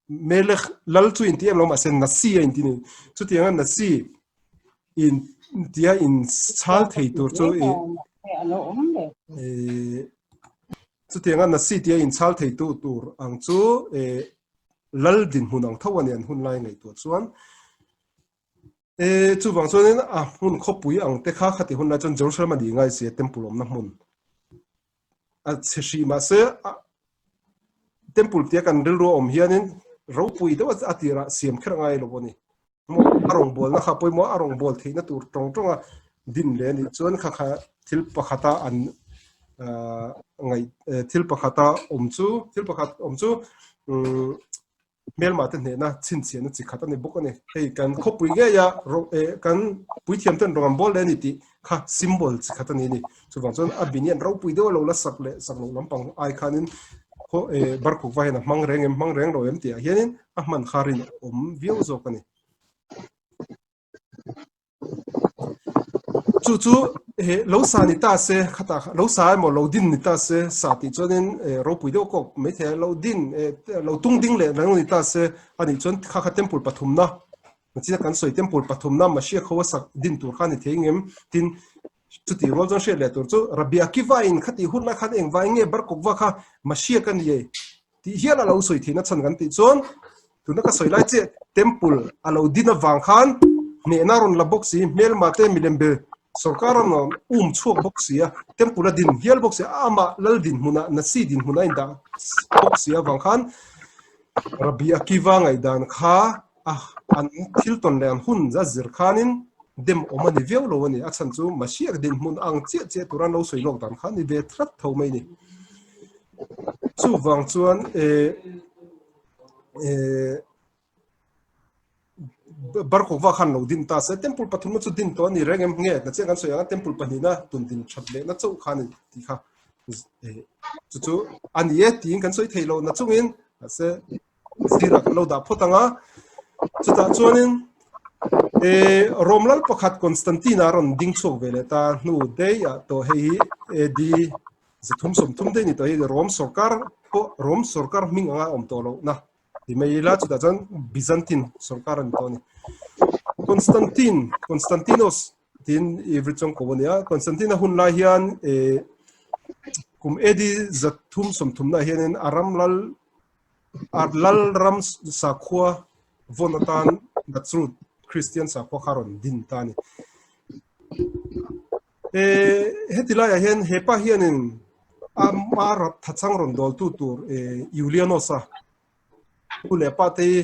B: Melech lal chu inti em lo mahse Nasi a inti ni. Chutianga Nasi in tia in chhal thei tur chu i chutianga Nasi tia in chhal thei tu tur ang chu lal dinhmun ang tho a ni an hun lai ngaihtuah chuan. E chuvang chuanin a hmun khawpui ang te kha khati hun lai chuan Jerusalem a ni ngai si a temple awmna hmun. A chhe hrih mahse temple tia kan rilru a awm hianin ropui deuh a tirah siam kher ngai lo a ni. A rawngbawlna kha pawimawh a rawngbâwl theihna tur tawng tawnga din leh a nih chuan kha kha thil pakhata an ngaih thil pakhata awm chu thil pakhat awm chu Hmelmah te hnehna chhinchhiahna chi khat a ni bawk a ni. Hei kan khawpui ngeia kan puithiam ten rawng an bawl leh a ni tih kha symbol chi khat a ni a ni. Chuvang chuan a bini an ropui deuh a lo la sak leh sak loh lampang ai khanin khaw barkhuk va hian a hmang reng em hmang reng lo em tih ah hianin a hman kha rinawm viau zawk a ni. Chu chu he lo sa ni ta se khata lo sa emaw lo din ni ta se sa tih chuanin ropui deuh kawk maithei a lo din lo tung ding leh reng ni ta se anih chuan kha kha temple pathumna nachina kan sawi temple pathumna Mashiach ho a sak din tur kha a ni thei ngem tin chutih rual chuan hriat leh tur chu Rabbi Akiva in khatih hun lai khan engvai nge Barkokva kha Mashiach a ni ei Tih hian a lo sawi theihna chhan kan tih chuan tuna ka sawi lai chiah temple a lo din avang khan hnehna rawn la bawk si, hmelma te milem be sorkar rawn um chhuak bawk si a, temple a din hial bawk si a, amah lal dinhmunah Nasi dinhmunah a indah bawk si avang khan Rabbi Akiva ngaihdan kha a an thil tawn leh an hun a zir khanin dem awm a ni viau lo a ni. A chhan chu Mashiach dinhmun ang chiah chiah tura an lo sawi lawk dan kha a ni ve tlat tho mai a ni. Chuvang chuan eh eh Barkawva khan lo din ta se temple pathumna chu din tawh a ni reng em nge na chiang kan sawi ang a temple pahnihna tun din that lehna chauh kha a ni tih kha eh chu chu a ni e tiin kan sawi thei lo na chungin mahse zirah kan lo dah phawt ang a chutah chuanin eh Rom lal pakhat Constantine a rawn ding chhuak ve leh ta hnu daih ah tawh hei hi AD 330 daih ni tawh hi Rom sorkar pawh Rom sorkar hming anga awm tawh loh na ti mai ila chutah chuan Byzantine sorkar a ni tawh a ni. Constantine Constantinos. Tin Ivri chawng ko a nia. Constantine-a hun lai hian kum AD 330 na hianin a ram lal a lal ram sakhua vawn atan Nazareth Christian sakhua kha rawn din ta a ni. Heti laiah hian hepa hianin ama thachang rawn dawltu tur Iulianos-a U leh pa te hi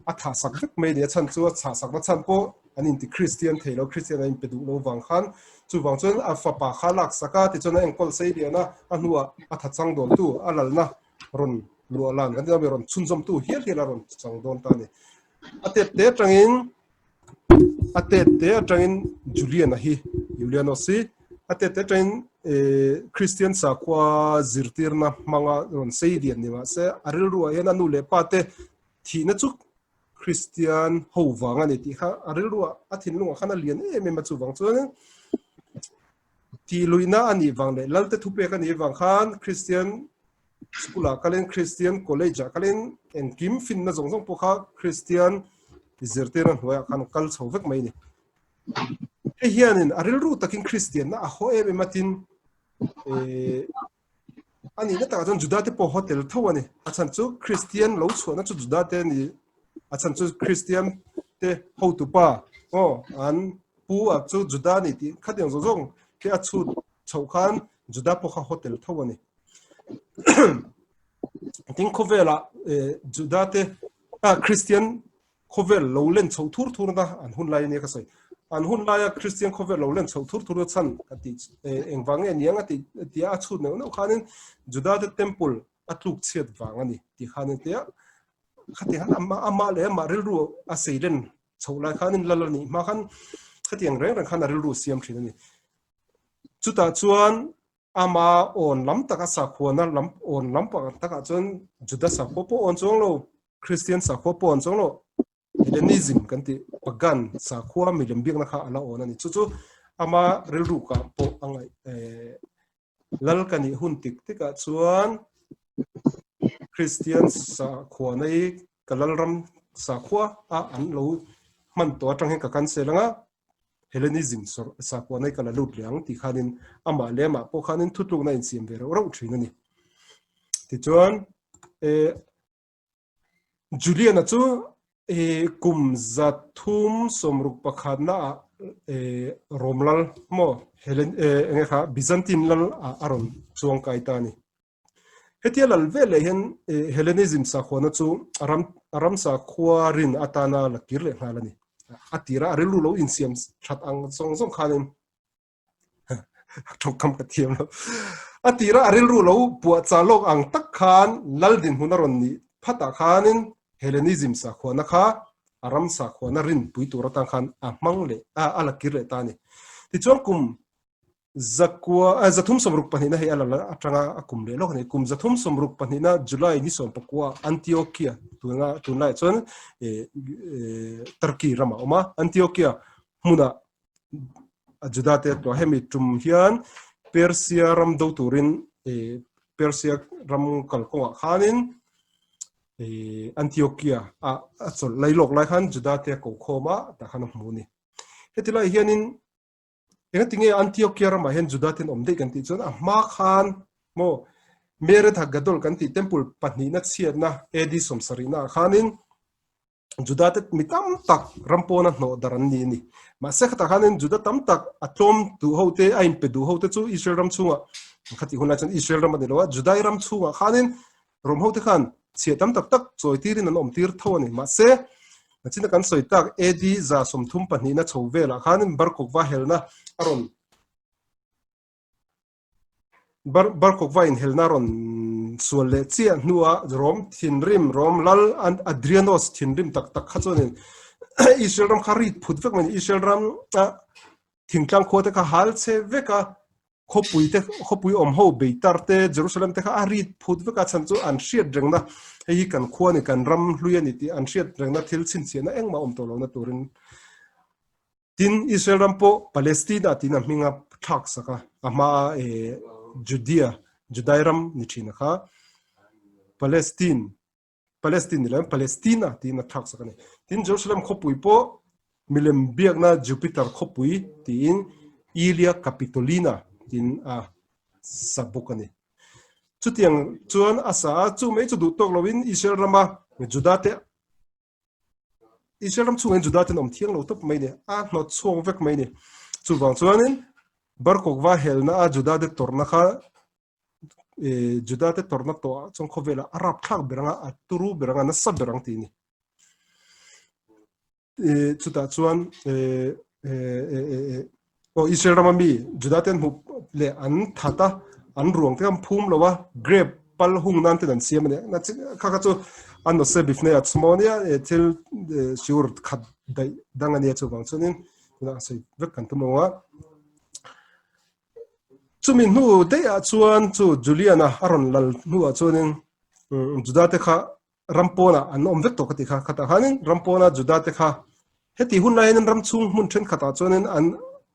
B: a thah sak vek mai a ni. A chhan chu a chhah sakna chhan pawh an inti Kristian thei lo, Kristian an inpe duh lo vang khan. Chuvang chuan a fapa kha a lak sak a, tichuan a enkawl sei lian a, a hnuah a thachang dawntu a lalna rawn luah lan kan tih ang rawn chhunzawmtu hial hial a rawn chang dawn ta a ni. A tet te atangin A tet te atangin Julian-a hi, Julianos hi, a tet te atangin Kristian sakhua zirtirna hmanga rawn sei lian ni mahse a rilruah hian a nu leh pa te thihna chu Kristian ho vang a ni tih kha a rilruah a thinlungah khan a lian em em a chuvang chuanin tihluihna a nih vang leh Lalte thupek a nih vang khan Kristian School ah kalin Christian College ah kalin engkim finna zawng zawng pawh kha Christian zirtirna hnuaiah khan kal chho vek mai a ni. Hei hianin a rilru takin Christian na a haw em em a tin eh a nihna takah chuan Juda te pawh haw tel tho a ni. A chhan chu Christian lo chhuahna chu Juda te a ni. A chhan chu Christian te hotupa aw an pu a chu Juda a ni tih khatiang zawng zawng te a chhut chhoh khan Juda pawh kha haw tel tho a ni. Tin khawvelah Juda te Christian khawvel lo len chho thur thur na an hun lai ania ka sawi. An hun laia Christian khawvel lo len chho thur thur na chhan ka ti engvang nge niang a ti tia a chhut neuh neuh khanin Juda te temple a tluk chhiat vang a ni tih khanin tia khatiang khan ama amah leh amah rilru a sei len chhoh lai khanin lal a nih hma khan khatiang reng reng khan a rilru siam thin a ni. Chutah chuan Ama awn lam taka sakhuana lam awn lam takah chuan Juda sakhua pawh awn chuang lo, Kristian sakhua pawh awn chuang lo, Hellenism kan tih pagan sakhua milem biakna kha a la awn a ni. Chu chu ama rilru kah pawh a ngaih lal ka nih hun tik tikah chuan Kristian sakhuana hi ka lalram sakhua a an lo hman tawh atang hian ka cancel anga Hellenism sakhua nei ka la lut leh ang tih khanin amah leh amah pawh khanin thutlukna a insiam ve reuh reuh thin a ni. Tichuan Julian-a chu kum 361 ah Rom lal maw Helen enge kha Byzantine lal ah a rawn chuang kai ta a ni. Hetia lal vel leh hian Hellenism sakhuana chu a ram a ram sakhua rin atana la kir leh nghal a ni. A tira a rilru lo insiam that ang zawng zawng khanin tawngkam ka thiam lo. A tira a rilru lo puah chah lawk ang tak khan lal dinhmun a rawn nih phatah khanin Hellenism sakhuana kha a ram sakhuana rin pui tur atan khan a hmang leh a la kir leh ta a ni. Tichuan kum Zakua, 362 hei a la atanga a kum leh lawk a ni. Kum 362 July ni 19 Antiochia tuna tunlaiah chuan Turkey ramah a awm a. Antiochia hmunah Juda te a tlawh a. Hemi tum hian Persia ram do turin Persia ram kalkawngah khanin Antiochia a chawlh lai lawk lai khan Juda te a ko khawm a, tah khan a hmu a ni. Heti lai hianin Engatinge Antiochia ramah hian Juda ten awm daih kan tih chuan a hma khan maw Mered Hagadol kan tih temple pahnihna chhiatna AD 70 ah khanin Juda te mi tam tak ram pawna hnawh dar an ni a ni. Mahse khatah khanin Juda tam tak a tlawm duh ho te a inpe duh ho te chu Israel ram chhungah khatih hunlai chuan Israel ram a ni lo a Judai ram chhungah khanin Rom hote khan chhiah tam tak tak chawi tirin an awm tir tho a ni. Mahse, nachina kan sawi tak AD 32 na chho velah khanin Bar Kokhba helna a rawn Bar Bar Kokhba inhelna a rawn sual leh chiah hnua Rom thinrim Rom lal Adrianos thinrim tak tak kha chuanin Israel ram kha rit phut vek mai a ni. Israel ram a thingtlang khua te kha hal chhe vek a, khawpui te khawpui awm ho Beitar te Jerusalem te kha a rit phut vek a chhan chu an hriat rengna hei hi kan khua ni kan ram hlui a ni tih an hriat rengna thil chhinchhiahna engmah awm tawh lohna turin tin Israel ram pawh Palestina tiin a hming a thlak sak a a hma e Judea Judai ram ni thin a kha Palestine Palestine ni lo Palestina tiin a thlak sak a ni tin Jerusalem khawpui pawh. Milem biakna Jupiter khawpui tiin Aelia Capitolina tiin a sa bawk a ni. Chutiang chuan a sa a, chu mai chu duh tawk loin Israel rama Juda te Israel ram chhungin Juda ten awm thiang lo tawp mai ni, a hnawt chhuak vek mai ni. Chuvang chuanin Bar Kokhba helna a Juda te tawrhna kha Juda te tawrhna tawhah chuan khawvelah a rapthlak ber anga, a turu ber anga, nasa ber ang tih a ni. Chutah chuan aw Israel rama mi Juda ten hmuh leh an that a, an ruang te an phum lo a, grape pal hung nan ten an siam a ni. Kha kha chu an nose bifnei a chhmaw nia thil siur khat daih dang a nia chuvang chuanin tunah sawi vek kan tum lo ang a. Chumi hnu daihah chuan chu Julian-a a rawn lal hnuah chuanin Juda te kha ram pawnah an awm vek tawh ka ti kha. Khatah khanin ram pawna Juda te kha heti hun lai hianin ram chhung hmun thenkhatah chuanin an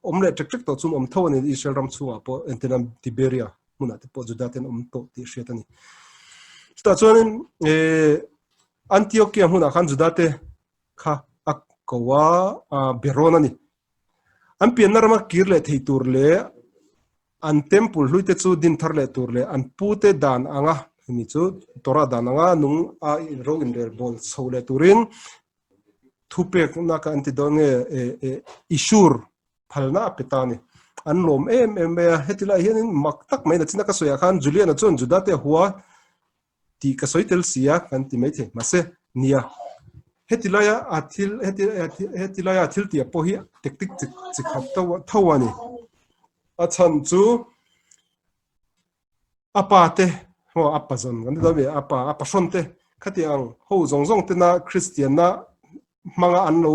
B: awm leh ṭek ṭek tawh chu awm tho a ni. Israel ram chhungah pawh entirna Tiberia hmunah te pawh Juda te an awm tawh tih hriat a ni. Chutah chuanin Antiochia hmunah khan Juda te kha a ko a, berawn a ni. An pianna rama kir leh thei tur leh an temple hlui te chu din thar leh tur leh an pute dan anga hemi chu Torah dan anga nung a ro inrel bawl chho leh turin thupekna ka an ti dawn nge Ishur phalna a pe ta a ni. An lawm em em mai a, heti lai hianin mak tak mai nachina ka sawiah khan Julian-a chuan Juda te a hua tih ka sawi tel si a kan ti maithei mahse nia heti laia a thil heti heti laia a thil tih pawh hi tactic chi chi khat tho tho a ni a chhan chu a pa te maw a pa zawn kan ti dawn a mi a pa a pa hrawn te khati ang ho zawng zawng tena Kristian na hmanga an lo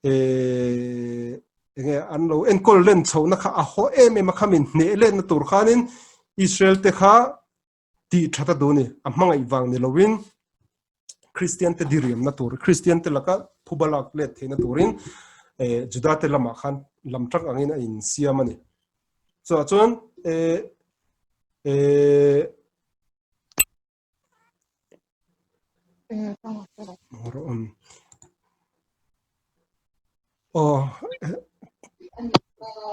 B: eh enge an lo enkawl len chhohna kha a haw em em a khamin hneh lenna tur khanin Israel te kha tih that a duh ni. A hmangaih vang ni loin Kristian te diriamna tur, Kristian te laka phuba lak let theihna turin eh, Juda te lamah khan lam tang angin a insiam a ni. Chuvah chuan eh, eh, Aw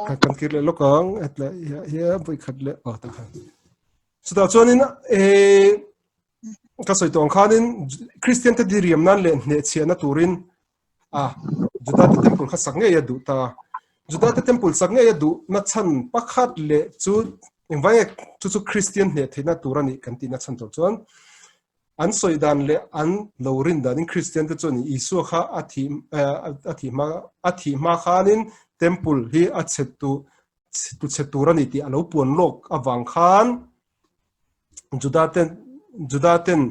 B: ka kan kir leh lawk ang hetlai hi vawi khat leh aw tah khan chutah chuanin eh ka sawi tawh ang khanin Kristian te diriam nan leh hnehchhiahna turin a Juda te temple kha sak ngei a duh ta Juda te temple sak ngei a duh na chhan pakhat leh chu engvai chu chu Kristian hneh theihna tur a nih kan tihna chhan tur chuan An sawi dan leh an lo rin danin Kristian te chuan Isua kha a thih a thih hma a thih hma khanin temple hi a chhe tu tu chhe tur a ni tih a lo puan lawk avang khan Juda ten Juda ten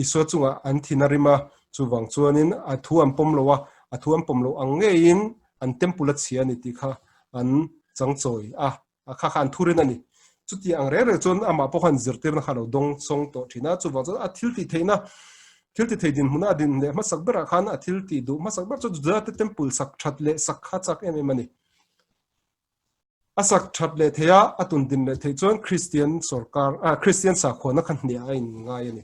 B: Isua chungah an thin a rim a, chuvang chuanin a thu an pawm lo a, a thu an pawm loh ang ngeiin an temple a chhia a ni tih kha an changchawi a. A kha kha an thurin a ni. Chuti ang reng reng chuan amah pawh khan zirtirna kha a lo dawng sawng tawh thin a. Chuvang chuan a thil tih theihna, thil ti thei dinhmuna a din leh hmasak berah khan a thil tih duh hmasak ber chu Judate temple sak that leh sak kha chak em em a ni. A sak that leh theih a, a tun din leh theih chuan Kristian sorkar, ah, Kristian sakhuana kha hniah a inngai a ni.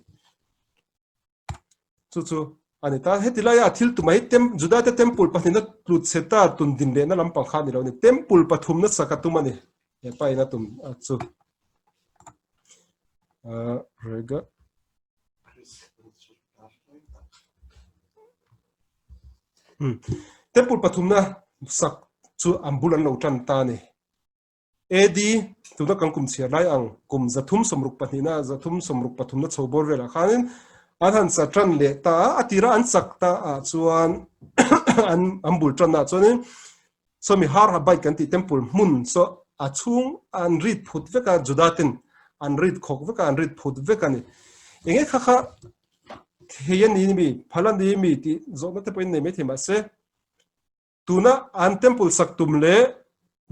B: Chu chu a ni ta. Heti laia a thil tumah hi tem, Judate temple pahnihna tlut chhe ta tun din lehna lampang kha a ni lo a ni. Temple pathumna sak a tum a ni. He pa in a tum a chu. Uh, rega. Hmm. Temple pathumna sak chu an bul an lo tan ta a ni. AD, tuna kan kum chhiar lai ang kum 360 pahnihna, 363 na chho bawr velah khanin an han sa tan leh ta a, a tira an chak ta ah chuan an an bul tan ah chuanin sawmi Har HaBait kan tih temple hmun saw a chhung an rit phut vek a, Juda ten an rit khawk vek a, an rit phut vek a ni. Enge kha kha thei a ni mi, phal a ni mi tih zawhna te pawhin nei maithei mahse, Tuna an temple sak tum leh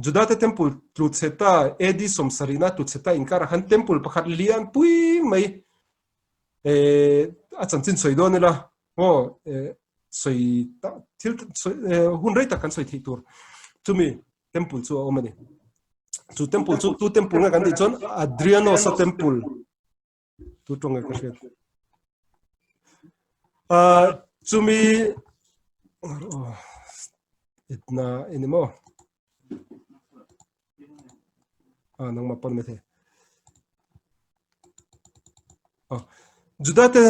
B: Judate temple tlu chhe ta AD 70 na tlu chhe ta inkarah khan temple pakhat lian pui mai a chanchin sawi dawn ila maw sawi ta thil hun rei tak kan sawi theih tur chumi temple chu a awm a ni. Chu temple chu tu temple nge kan tih chuan Adrianos-a temple Tu tawng nge ka hriat. Uh, chumi Itna ini maw? Ah, nangmah pawn mai thei. Ah, Juda te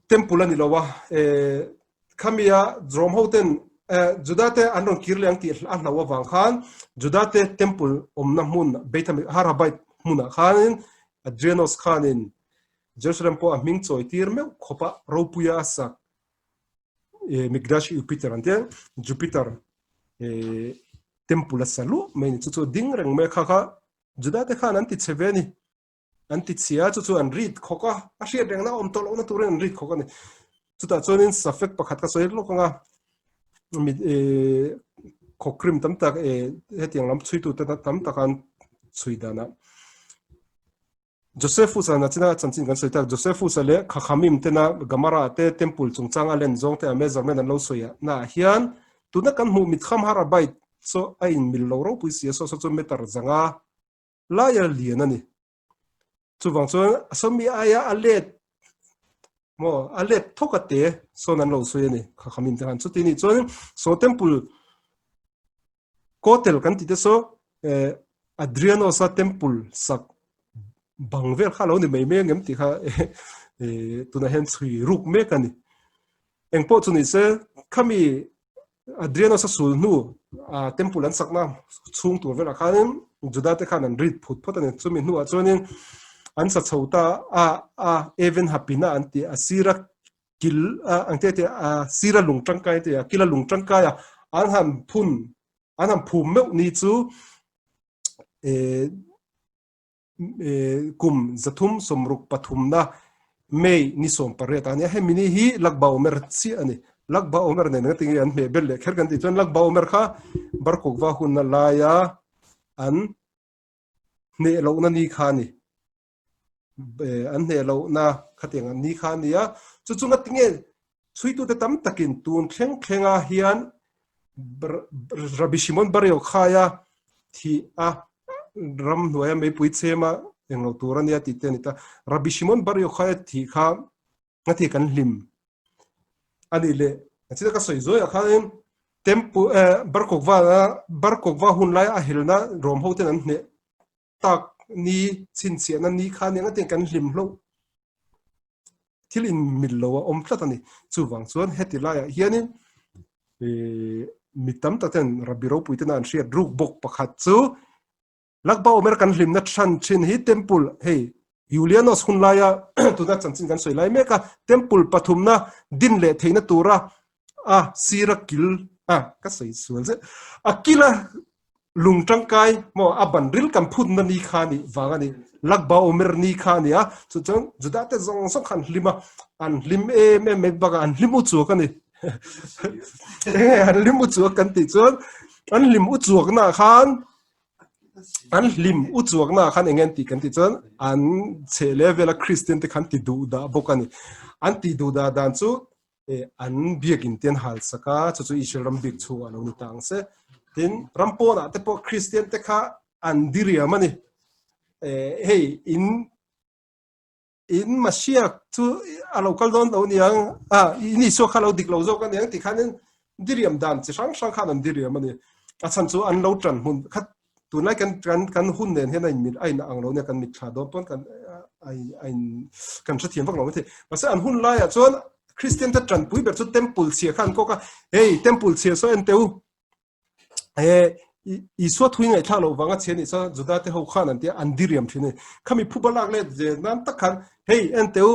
B: temple ani lo a, eh, khamia Rom ho ten eh, Juda te an rawn kir leh ang tih a hlau avang khan Juda te temple awmna hmun Beit Harabait hmunah khanin Adrianos khanin Jerusalem pawh a hming chawi tir meuh khawp a, ropuia a sak Mikdash Jupiter an tia, Jupiter temple a sa luah mai a ni. Chu chu ding reng mai a kha kha Juda te khan an ti chhe ve a ni. An ti chhia a, chu chu an rit khawk a, a hriat rengna a awm tawh lohna turin an rit khawk a ni. Chutah chuanin safek pakhat ka sawi lawk ang a, khawkrim tam tak hetiang lam chhuitute tam tak an chhui danah Josephus-a nachina chanchin kan sawi tak, Josephus-a leh Chachamim tena Gamara te temple chungchang a len zawng te a measurement an lo sawi a naah hian tuna kan hmuh mitkham har a bite saw a inmil lo ropui si a, saw saw chu meter zanga laia lian a ni. Chuvang chuan a sawmi aia a let maw a let thawk a te sawn an lo sawi a ni Chachamim te khan. Chuti nih chuan saw temple Kotel kan tih te saw Adrianos-a temple sak bang vel kha lo ni mai mai angem tih kha tunah hian chhui ruk mek a ni. Engpawh chu ni se khami Adrianos-a sul hnu temple an sakna chhung tur velah khanin Juda te khan an rit phut phawt a ni. Chumi hnuah chuanin an sa chho ta a a Even Hapina an tih a sira kil ang te te a sira lung tangkai te a kila lung tangkai a an han phun an han phum meuh ni chu e kum 363 na May ni 18 a nia hemi ni hi Lakba Omer chiah a ni Lakba Omer nen nga tinge an hmeh bel leh kher kan tih chuan Lakba Omer kha Barkawkva hunna laia an hneh lohna ni kha a ni an hneh lohna khatiang an ni kha a ni a, chu chu ngatinge chhuitute tam takin tun thleng thlenga hian Rabbi Shimon Bar Yochai-a thih a ram hnuaia meipui chhema englo tur a nia tih te a ni ta. Rabbi Shimon Bar Yochai-a thih kha ngatinge kan hlim a nih le? Chutah ka sawi zuaiah khanin temple Bar Kokhba Bar Kokhba hun laia a helna Rom hoten an hneh tak ni chhinchhiahna ni kha nia ngatin kan hlim hloh thil in mil lo a awm tlat a ni. Chuvang chuan heti laiah hianin mi tam tak ten Rabbi ropui tena an hriat ruk bawk pakhat chu Lakba Omer kan hlimna than thin hi temple hei Julianos hun laia tuna chanchin kan sawi lai mek a temple pathumna din leh theihna tura a sira kil a ka sawi sual zet a kila lung tangkai maw a ban ril kan phutna ni kha ni vang a ni Lakba Omer ni kha a ni a chu chuan Juda te zawng zawng kha an hlim a an hlim em em mai bakah an hlim u chuak a ni enge an hlim u chuak kan tih chuan an hlim u chuak na khan an hlim u chuak na khan enge an tih kan tih chuan an chhe level a Christian te khan ti duh dah bawk a ni an ti duh dah dan chu an biakin te an hal sak a, chu chu Israel ram bik chhungah lo ni ta ang se. Tin, ram pawnah te pawh Kristian te kha an diriam a ni. Hei, in in Masiah chu a lo kal dawn lo niang, a in Isua kha lo dik lo zawk a niang tih khanin diriam dan chi hrang hrang khan an diriam a ni. A chhan chu an lo ṭan hmun khat Tunlai kan kan kan hun nen hian a inmil a inang lo nia kan mitthla dawn pawn kan a a in kan hrethiam vak lo maithei. Mahse an hun laiah chuan Kristian te tanpui ber chu temple chhia kha an kawk a, hei temple chhia saw en teh u, he Isua thui ngaihthlak loh vanga chhia nih chuan Juda te ho khan an tia an diriam thin a ni. Khami phuba lak let ve nan tak khan hei en teh u,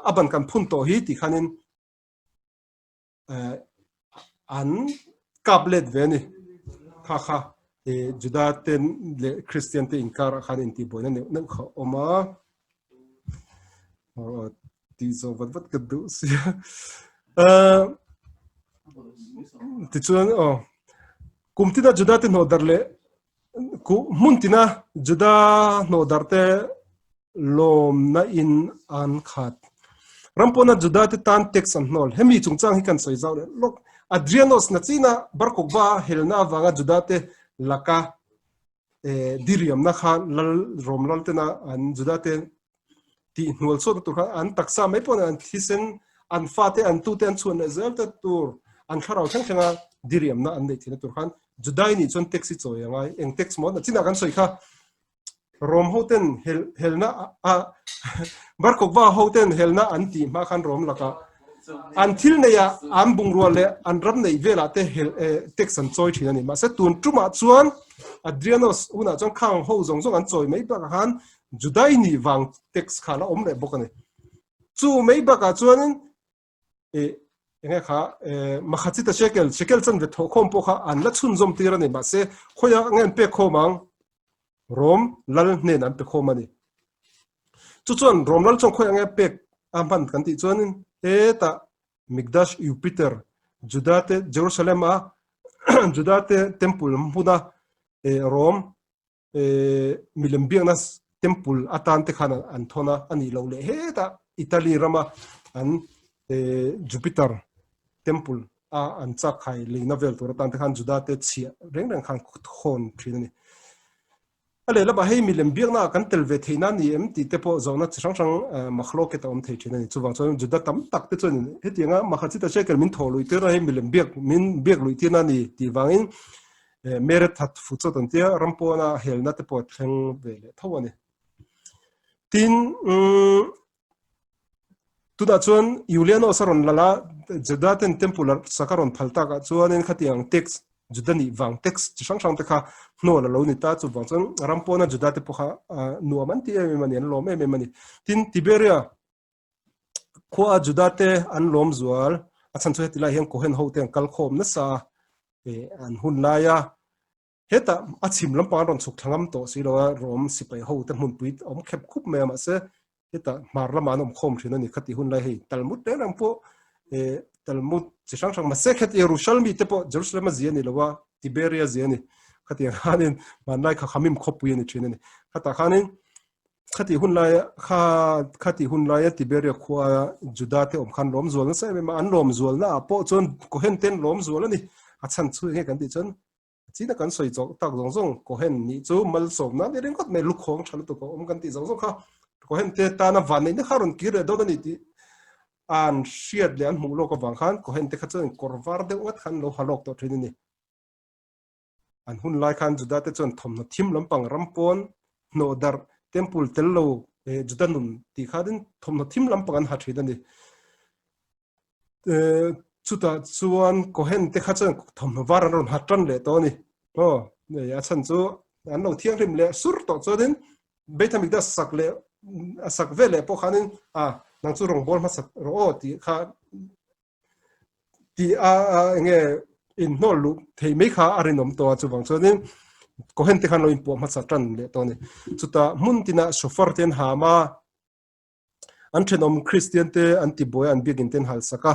B: a ban kan phun tawh hi tih khanin an kap let ve a ni. Kha kha Juda te leh Kristian te inkarah khan intihbuaina neuh neuh kha a awm a. Tih zawh vat vat ka duh sia. Tichuan aw kum tina Juda te hnawh darh leh hmun tina Juda hnawh darh te lawmna in an khat. Ram pawna Juda te tan tax an hnawl. Hemi chungchang hi kan sawi zau leh lawk. Adrianos na china Bar Kokhba helna avanga Juda te laka diriamna kha lal Rom lal tena an Juda te tih hnual chhuatna tur kha an taksa mai pawh an thisen an fate an tute an chhuan leh zel te tur. an thlarau thleng thlenga diriamna an neih theihna tur khan Judai nih chuan tax hi chawi a ngai. Eng tax maw? Chinah kan sawi kha Rom hoten hel helna a Bar Kokhba hoten helna an tih hma khan Rom lakah an thil neihah an bungrua leh an ram neih velah te hel tax an chawi thin a ni. Mahse tun tumah chuan Adrianos hunah chuan khang ho zawng zawng an chawi mai bakah khan Judai nih vang tax kha la awm leh bawk a ni. Chu mai bakah chuanin eh enge kha eh makhachita shekel shekel chanve thawhkhawm pawh kha an la chhunzawm tir a ni mahse khawiah nge an pek khawm ang Rom lal hnen an pe khawm a ni. Chu chuan Rom lal chuan khawiah nge pek a hman kan tih chuanin hetah Mikdash Jupiter Juda te Jerusalem a Juda te temple hmuna eh Rom milem biakna temple atan te khan an thawn a, a nih loh leh hetah Italy rama an Jupiter temple a an chak khai leina vel tur atan te khan Juda te chhiah reng reng khan thawn thin a ni. A lehlamah hei milem biakna ah kan tel ve theihna a ni em tih te pawh zawhna chi hrang hrang makhlawket a awm thei thin a ni. Chuvang chuan Juda tam tak te chuan hetianga Makhachita shekel min thawh luih tirna hi milem biak min biak luih tirna a ni tih vangin Mere that fu chawt an tia ram pawna helna te pawh thleng ve leh tho a ni. Tin, tunah chuan Julianos a rawn lal a, Juda ten temple sak a rawn phal takah chuanin khatiang tax, Juda nih vang tax chi hrang hrang te kha hnawl a lo ni ta, chuvang chuan ram pawna Juda te pawh kha nuam an ti em em a ni, an lawm em em a ni. Tin, Tiberia Khua a Juda te an lawm zual, a chhan chu heti lai hian Cohen ho te an kal khawm nasa a, an hun lai a, hetah a chhim lampang an rawn chhuk thla ngam tawh si lo a, Rom sipai ho te hmunpui a awm khep khup mai a, mahse hetah hmar lamah an awm khawm thin a ni, khati hun lai hei Talmud reng reng pawh Talmud chi hrang hrang mahse khati Yerushalmi te pawh Jerusalem a zia a ni lo a, Tiberia zia a ni, khatiang khanin hmanlai kha Khamim khawpui a ni thin a ni, khatah khanin Khati hun laia kha khati hun laia Tiberia khua Juda te awm khan lawm zual nasa em em a, an lawm zualna ah pawh chuan Cohen ten lawm zual a ni. A chhan chu enge kan tih chuan china kan sawi chawk tak zawng zawng Cohen nih chu malsawmna ni ringawt mai lukhawng tha lutuk a awm kan tih zawng zawng kha Cohen te tana vanneihna kha rawn kir leh dawn a ni tih an hriat leh an hmuh lawk avang khan Cohen te kha chuan kawr var deuh ngat khan lo ha lawk tawh thin a ni. An hun lai khan Juda te chuan thawmhnaw thim lampang ram pawn hnawh darh temple tel lo Juda nun tih khanin thawmhnaw thim lampang an ha thin a ni. Chutah chuan Cohen te kha chuan thawmhnaw var an rawn ha tan leh tawh a ni. Aw, a chhan chu an lo thianghlim leh sur tawh chuanin Beit HaMikdash sak leh a sak ve leh pawh khanin a nang chu rawngbâwl hmasa rawh aw tih kha tih a enge inhnawl luh thei mai kha a rinawm tawh a chuvang chuanin Cohen te khan lo inpuah hmasa tan leh tawh a ni. Chutah hmun tinah shofar te an ham a, an thenawm Kristian te an tibuai a, an biakin te an hal sak a.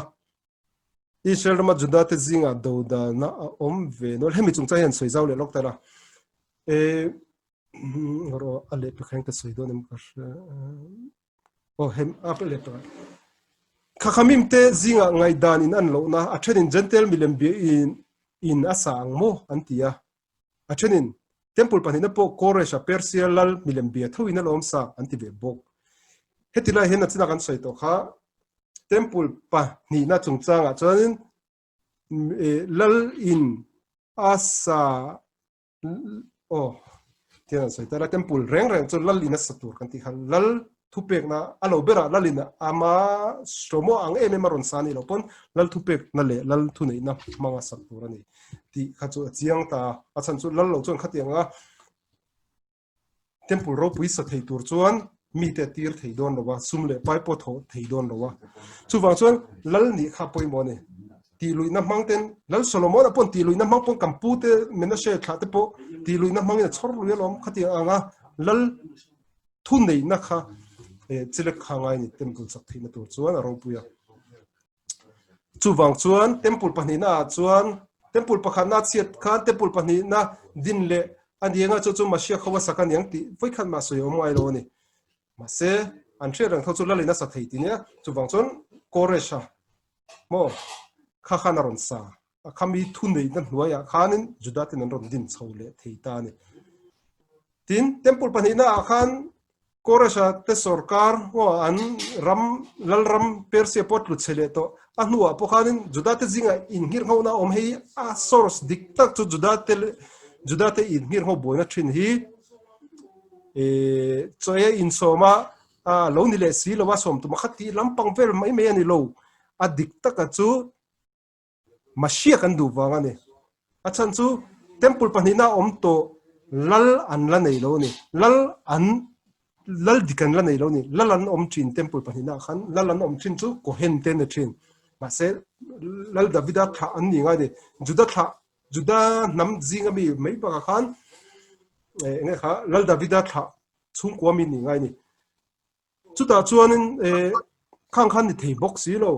B: Israel rama Juda te zingah dodalna a awm ve nual. Hemi chungchang hian sawi zau leh lawk ta la. E, rawh a lehpek hian ka sawi dawn em ka hria. Aw hem a leh tawh. Khakhamim te zingah ngaihdan in an lohna a thenin Gentile milem bia in in a sa ang maw an ti a. A thenin Temple pahnihna pawh Koresh-a Persia lal milem bia tho in a lawm sa an ti ve bawk. Heti lai hian a chinah kan sawi tawh kha Temple pahnihna chungchangah chuanin lal in a sa Aw, tian an sawi ta la, temple reng reng chu lal in a sa tur kan tih kha lal thupekna a lo berah lal in ama Shlomo ang em em a rawn sa a nih loh pawn lal thupekna leh lal thuneihna hmanga sak tur a ni tih kha chu a chiang ta a, a chhan chu lal lo chuan khatiang a Temple ropui sa thei tur chuan mite a tir thei dawn lo a, sum leh pai pawh thawh thei dawn lo a. Chuvang chuan lal nih kha pawimawh a ni. Tihluihna hmang ten Lal Solomon-a paw'n tihluihna hmang paw'n kan pute Menashe thlah te pawh tihluihna hmangin a chhawr lui alawm khatiang anga lal thuneihna kha chilek kha ngai a ni temple sak theihna tur chuan a ropui a. Chuvang chuan temple pahnihna ah chuan temple pakhatna chhiat khan temple pahnihna din leh a ni anga chu chu Mashiach ho a sak a niang tih vawikhat mah sawi a awm ngai lo a ni. Mahse an hriat reng tho chu lalin a sa thei ti nia. Chuvang chuan Koresh-a maw kha khan a rawn sa a khami thuneihna hnuaiah khanin Juda ten an rawn din chho leh thei ta a ni. Tin temple pahnihna ah khan. Koresha te sorkar maw an ram lalram Persia pawh tlu chhe leh tawh a hnuah pawh khanin Juda te zingah inngirhngona a awm hei a source dik tak chu Juda te Juda te inngirhngho buaina thin hi eh chaw ei a insawm a a lo ni leh si lo a sawm tum a kha tih lampang vel mai mai a ni lo a dik taka chu Mashiach an duh vang a ni. A chhan chu temple pahnihna awm tawh lal an la nei lo a ni. Lal an lal dik an la nei lo a ni. Lal an awm thin temple pahnihna ah khan lal an awm thin chu Kohen te ni thin. Mahse Lal Davida thlah an ni ngai a ni. Juda thlah Juda hnam zinga mi mai bakah khan eng nge kha Lal Davida thlah chhungkua mi ni ngai a ni. Chutah chuanin eh khang khan ni thei bawk si lo.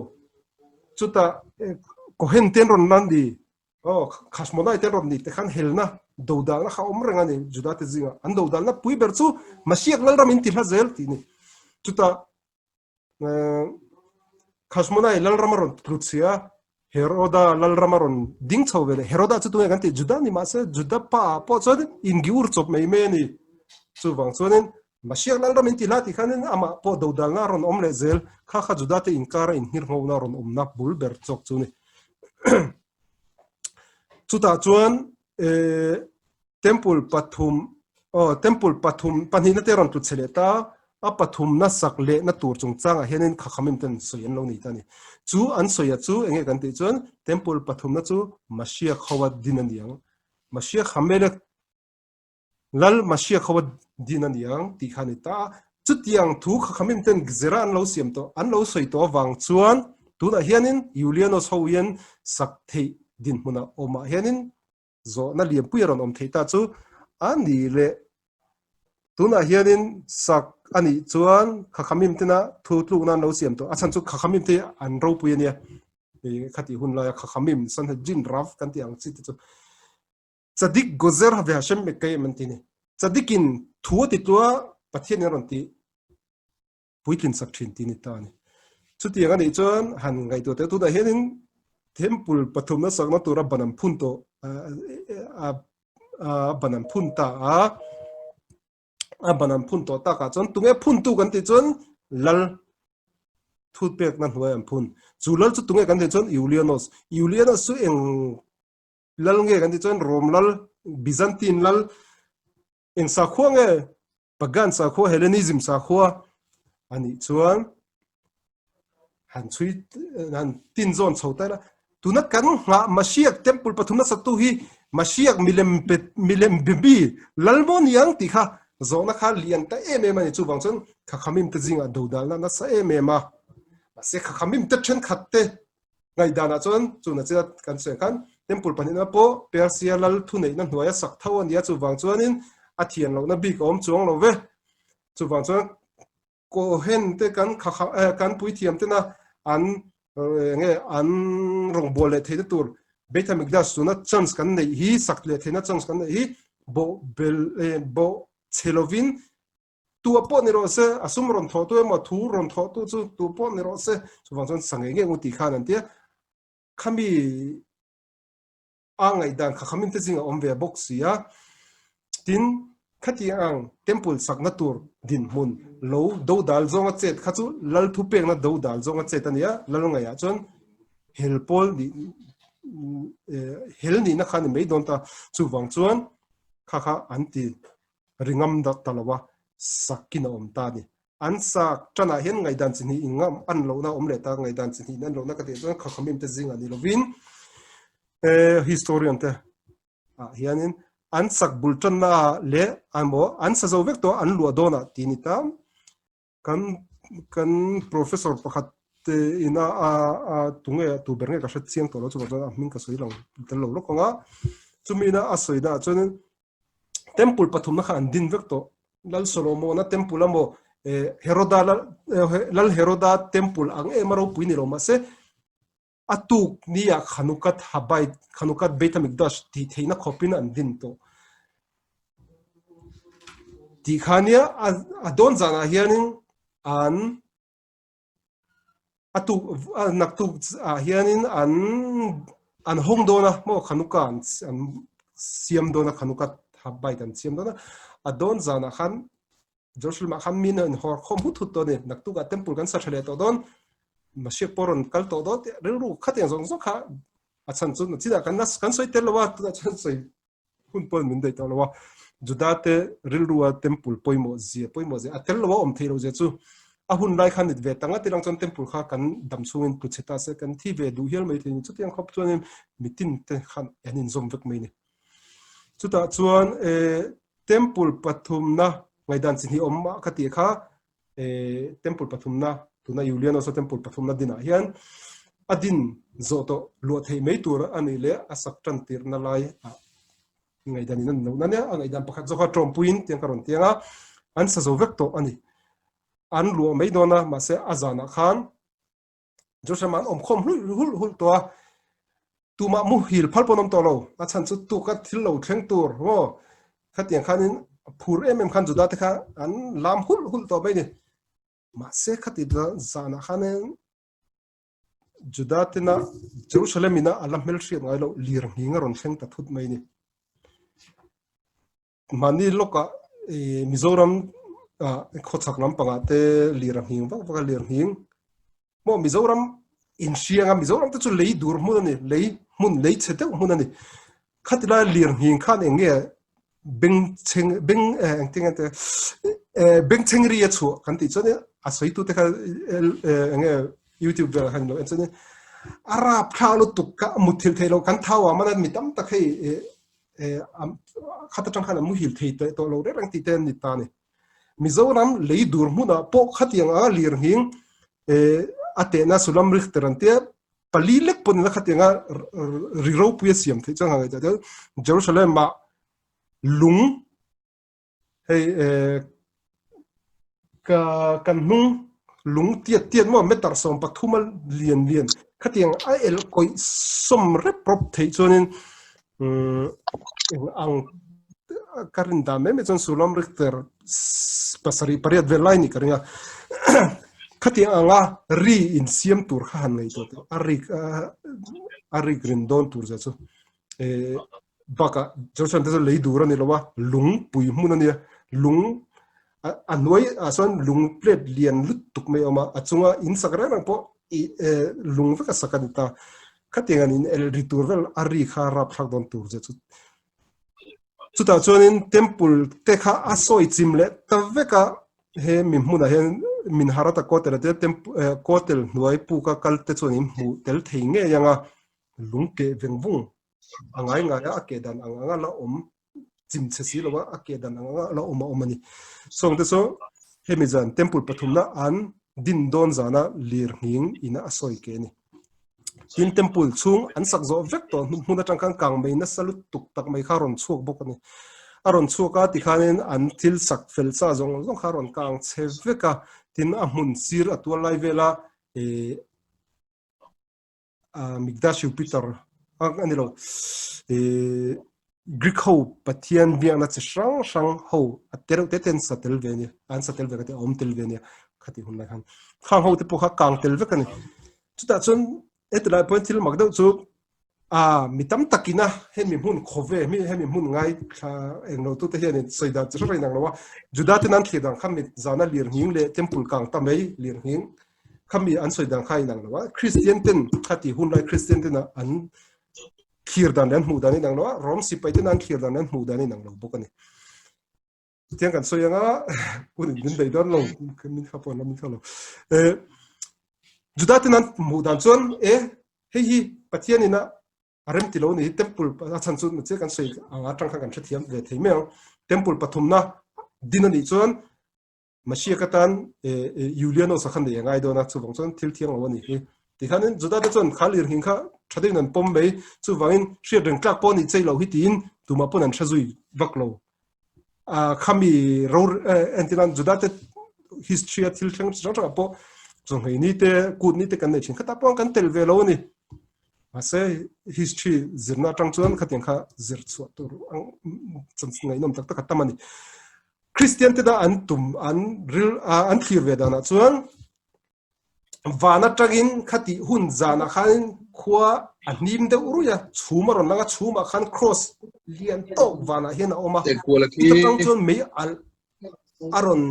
B: Chutah eh Cohen te an rawn lan ni, aw Khashmonai te an rawn ni te khan helna dodalna kha a awm reng a ni Juda te zingah. An dodalna pui ber chu Mashiach Lalram in ti hla zel tih a ni. Chutah eh Khashmonai Lalram a rawn tlu chhia a, Heroda Lalram a rawn ding chho ve leh. Heroda chu tunge kan tih Juda ni mahse Juda pa ah pawh chuan ingiur chawp mai mai a ni. Chuvang chuanin Mashiach Lalram in ti hla tih khanin amah pawh dodalna a rawn awm leh zel kha kha Juda te inkara inhirnghona a rawn awmna bul ber chawk chu a ni. Chutah chuan eh Temple pathum aw Temple pathum pahnihna te a rawn tlu chhe leh ta a pathumna sak lehna tur chungchangah hianin khakhamim ten sawi an lo nei ta a ni. Chu an sawi chu enge kan tih chuan Temple pathumna chu Mashiach ho a din a ni ang. Mashiach Hamelek Lal Mashiach ho a din a ni ang tih kha a ni ta a. Chutiang thu khakhamim ten gzera an lo siam tawh an lo sawi tawh avang chuan tunah hianin Julianos ho hian sak theih dinhmunah awmah hianin Zawhna lianpui a rawn awm theih ta chu a ni leh tunah hianin sak a nih chuan Khakhamim tena thu tlukna an lo siam tawh. A chhan chu Khakhamim te an ropui a nia. Khatih hun laia Khakhamim Sanhedrin Rav kan tih ang chi te chu Tzadik Gozer ve Hashem Mekayem an ti a ni. Tzadikin thu a ti tlua Pathianin a rawn ti. puitlin sak thin tih a ni ta a ni. Chutiang a nih chuan han ngaihtuah teh tunah hianin temple pathumna sakna tura ban an phun tawh a ban an phun ta a, a ban an phun tawh takah chuan tunge phuntu kan tih chuan lal thutpekna hnuai an phun. Chu lal chu tunge kan tih chuan Iulianos. Iulianos chu eng lal nge kan tih chuan Rom lal, Byzantine lal, eng sakhua nge Pagan sakhua Hellenism sakhua a nih chuan han chhui han tin zawn chho ta ila tuna kan nghah Mashiach temple pathumna satu hi Mashiach milem pe milem bibi lalmaw niang tih kha zawhna kha lian ta em em a ni chuvang chuan Khakhamim te zingah dodalna nasa em em a mahse Khakhamim te thenkhat te Ngaihdanah chuan chuna chila kan sawi khan Temple pahnihna pawh Persia lal thuneihna hnuaia sak tho a nia chuvang chuanin a thian lohna bik a awm chuang lo ve. Chuvang chuan Cohen te kan kan puithiam tena an nge an rawngbâwl leh theihna tur Beit HaMikdash tuna chance kan neih hi sak leh theihna chance kan neih hi bawh bel bawh chhe lovin Tu a pawh ni rawh se, a sum rawn thawhtu emaw thu rawn thawhtu chu tu pawh ni rawh se, chuvang chuan sa ngei ngei u tih khan an ti a. Khami a ngaihdan kha khamin te zingah awm ve bawk si a. Tin, khati ang temple sakna tur dinhmun lo dodal zawnga chet kha chu lal thupekna dodal zawnga chet a ni a, lal ngaihah chuan hel pawl nih hel nihna kha a ni mai dawn ta. Chuvang chuan kha kha an ti. ringam dak ta lo a, sakin a awm ta a ni. An sak tanah hian ngaihdan chi hnih in ngam an lohna a awm leh ta, ngaihdan chi hnih in an lohna ka tih chuan Khakhamim te zingah ni lovin historian te ah hianin an sak bul tanna ah leh emaw an sa zo vek tawh an luah dawnah tih a ni ta. Kan kan professor pakhat te ina a a tunge tu ber nge ka hre chiang tawh lo chuvang chuan a hming ka sawi lo tel lo lawk ang a, chumi ina a sawi naah chuanin temple pathumna kha an din vek tawh Lal Solomona temple emaw eh Heroda Lal Heroda temple ang em a ropui ni lo mahse a tuk nia Khanukat Habait Khanukat Beit HaMikdash tih theihna khawpin an din tawh tih kha nia a dawn zanah hianin an A tuk naktuk ah hianin an an hawng dawn a maw Khanuka an an siam dawn a Khanuka bike an siam dawn a a dawn zanah khan. Jerusalem ah khan mi an hawr khawm hut hut tawh a ni. Naktukah temple kan sa tha leh tawh dawn, Mashiach pawh rawn kal tawh dawn tih rilru khatiang zawng zawng kha a chhan chu chinah kan kan sawi tel lo a, tunah chuan sawi hun pawh min daih tawh lo a. Juda te rilrua temple pawimawh zia pawimawh zia a tel lo a awm theih loh zia chu a hun lai khan nit ve ta ngat ilang chuan temple kha kan dam chhungin tlu chhe ta se kan thi ve duh hial mai thei a ni. Chutiang khawp chuanin mitin te khan an inzawm vek mai a ni. Chutah chuan Temple pathumna ngaihdan chi hnih awm a ka tih kha temple pathumna tuna Julianos-a temple pathumna dinah hian a din zawh tawh luah theih mai tur a nih leh a sak tan tirhna lai ah ngaihdan in a ni loh na nia a ngaihdan pakhat zawk a tawmpuiin tiang ka rawn tiang a an sa zo vek tawh a ni. An luah mai dawn a mahse a zanah khan Jerusalem an awm khawm hulh hulh hulh tawh a, tumah muhil phal pawh an awm tawh lo. A chhan chu tuka thil lo thleng tur maw khatiang khanin phur em em khan Juda te kha an lam hulh hulh tawh mai a ni. Mahse khati zanah khanin Juda tena Jerusalem ina a la hmelhriat ngai loh lir nghing a rawn thleng ta thut mai a ni. Mahni lawkah Mizoram khawchhak lampangah te lir a nghing vak vak a, lir nghing maw Mizoram inhriang a, Mizoram te chu lei dur hmun a ni, lei hmun lei chhe deuh hmun a ni. Khati lai lir nghing khan eng nge bengchheng beng engtin nge te bengchheng ri a chhuah kan tih chuan a sawitu te kha eng nge YouTube velah khan in lo en chuan a rapthlak lutuk kha a mutthilh theih loh kan thau ah man a mi tam tak hei khat atang khan an muhil thei tawh lo reng reng tih te an ni ta a ni. Mizoram lei dur hmunah pawh khatiang anga lirnghing a tehna Sulam Richter an tia pali lek pawn ina khatianga ri ropui a siam theih chuan ngaihtuah chuan Jerusalem ah lung Hei ka kan hnung lung tiat tiat maw meter 13 a lian lian khatiang a el kawih sawm rep rawp theih chuanin eng ang ka rin dan mai mai chuan Sulam Richter pasarih pariat vel lai ni ka ring a khatiang anga ri insiam tur kha han ngaihtuah teh a rik a rik rin dawn tur zia chu Bakah Jerusalem te chu lei dur a ni lo a, lung pui hmun a nia. Lung a hnuai ah chuan lung plate lian lutuk mai a awm a, a chunga in sak reng reng pawh i lung vek a sak a ni ta. Khatiang an in el ri tur vel a ri kha rapthlak dawn tur zia chu. Chutah chuanin temple te kha a sawi chim leh ta vek a, he mi hmunah hian min harata kotel a tia temple kotel hnuai puka kal te chuan in hmuh tel thei ngei ang a, lung keh veng vung a ngai ngai a, a ke dan ang anga la awm chim che si lo a, a ke dan ang anga la awm a awm a ni. Sawng te chu hemi zan temple pathumna an din dawn zana lir nghing ina a sawi ke a ni. Tin temple chhung an sak zawh vek tawh hmun atang khan kang mai nasa lutuk tak mai kha rawn chhuak bawk a ni. A rawn chhuak a tikhanin an thil sak fel sa zawng zawng kha rawn kang che vek a, tin a hmun sir a tual lai vela eh Mikdash Jupiter a ni lo Greek ho Pathian biakna chi hrang hrang ho a te reuh te te an sa tel ve a ni an sa tel ve ka ti a awm tel ve a nia khati hun lai khan khang ho te pawh kha kang tel vek a ni chutah chuan hetilai pawhin thil mak deuh chu A, mi tam takina hemi hmun khawve mi hemi hmun ngai thla englo tute hianin sawi dan chi hrang inang lo a. Juda ten an thlir dan kha mi zana lir nghing leh temple kang ta mai lir nghing kha mi an sawi dan kha inang lo a. Christian ten kha ti hun lai Christian ten an thlir dan leh an hmuh dan inang lo a, Rom sipai ten an thlir dan leh an hmuh dan inang lo bawk a ni. Tiang kan sawi anga hun in min bei dawn lo min kha pawh min kha lo. Eh Juda ten an hmuh dan chuan e hei hi Pathian ina a rem ti lo ni temple a chan chu che kan sawi anga tang khan kan hrethiam ve thei mai ang temple pathumna din ani chuan Mashiach atan Julianos a kha nei a ngai dawn a, chuvang chuan thil thiang lo a ni hi. Tikhanin Juda te chuan kha lirnghing kha tha deuhin an pawm mai, chuvangin hriat reng tlak pawh a nih chei loh hi tiin tumah pawn an hre zui vak lo. Khami ro entirnan Juda te history a thil thleng chi hrang hrangah pawh chawnghei ni te, kut ni te kan nei thin khatah pawh kan tel ve lo a ni. Mahse history zirna atang chuan khatiang kha zir chhuah tur ang chanchin ngaihnawm tak tak a tam a ni. Kristian te da an tum an ril an thlir ve danah chuan van atangin khati hun zanah khan khua a hnim deuh ruih a chhum a rawn lang a chhumah khan cross lian tawk vanah hian a awm a
A: Kuala khi
B: atang chuan mei alh. a rawn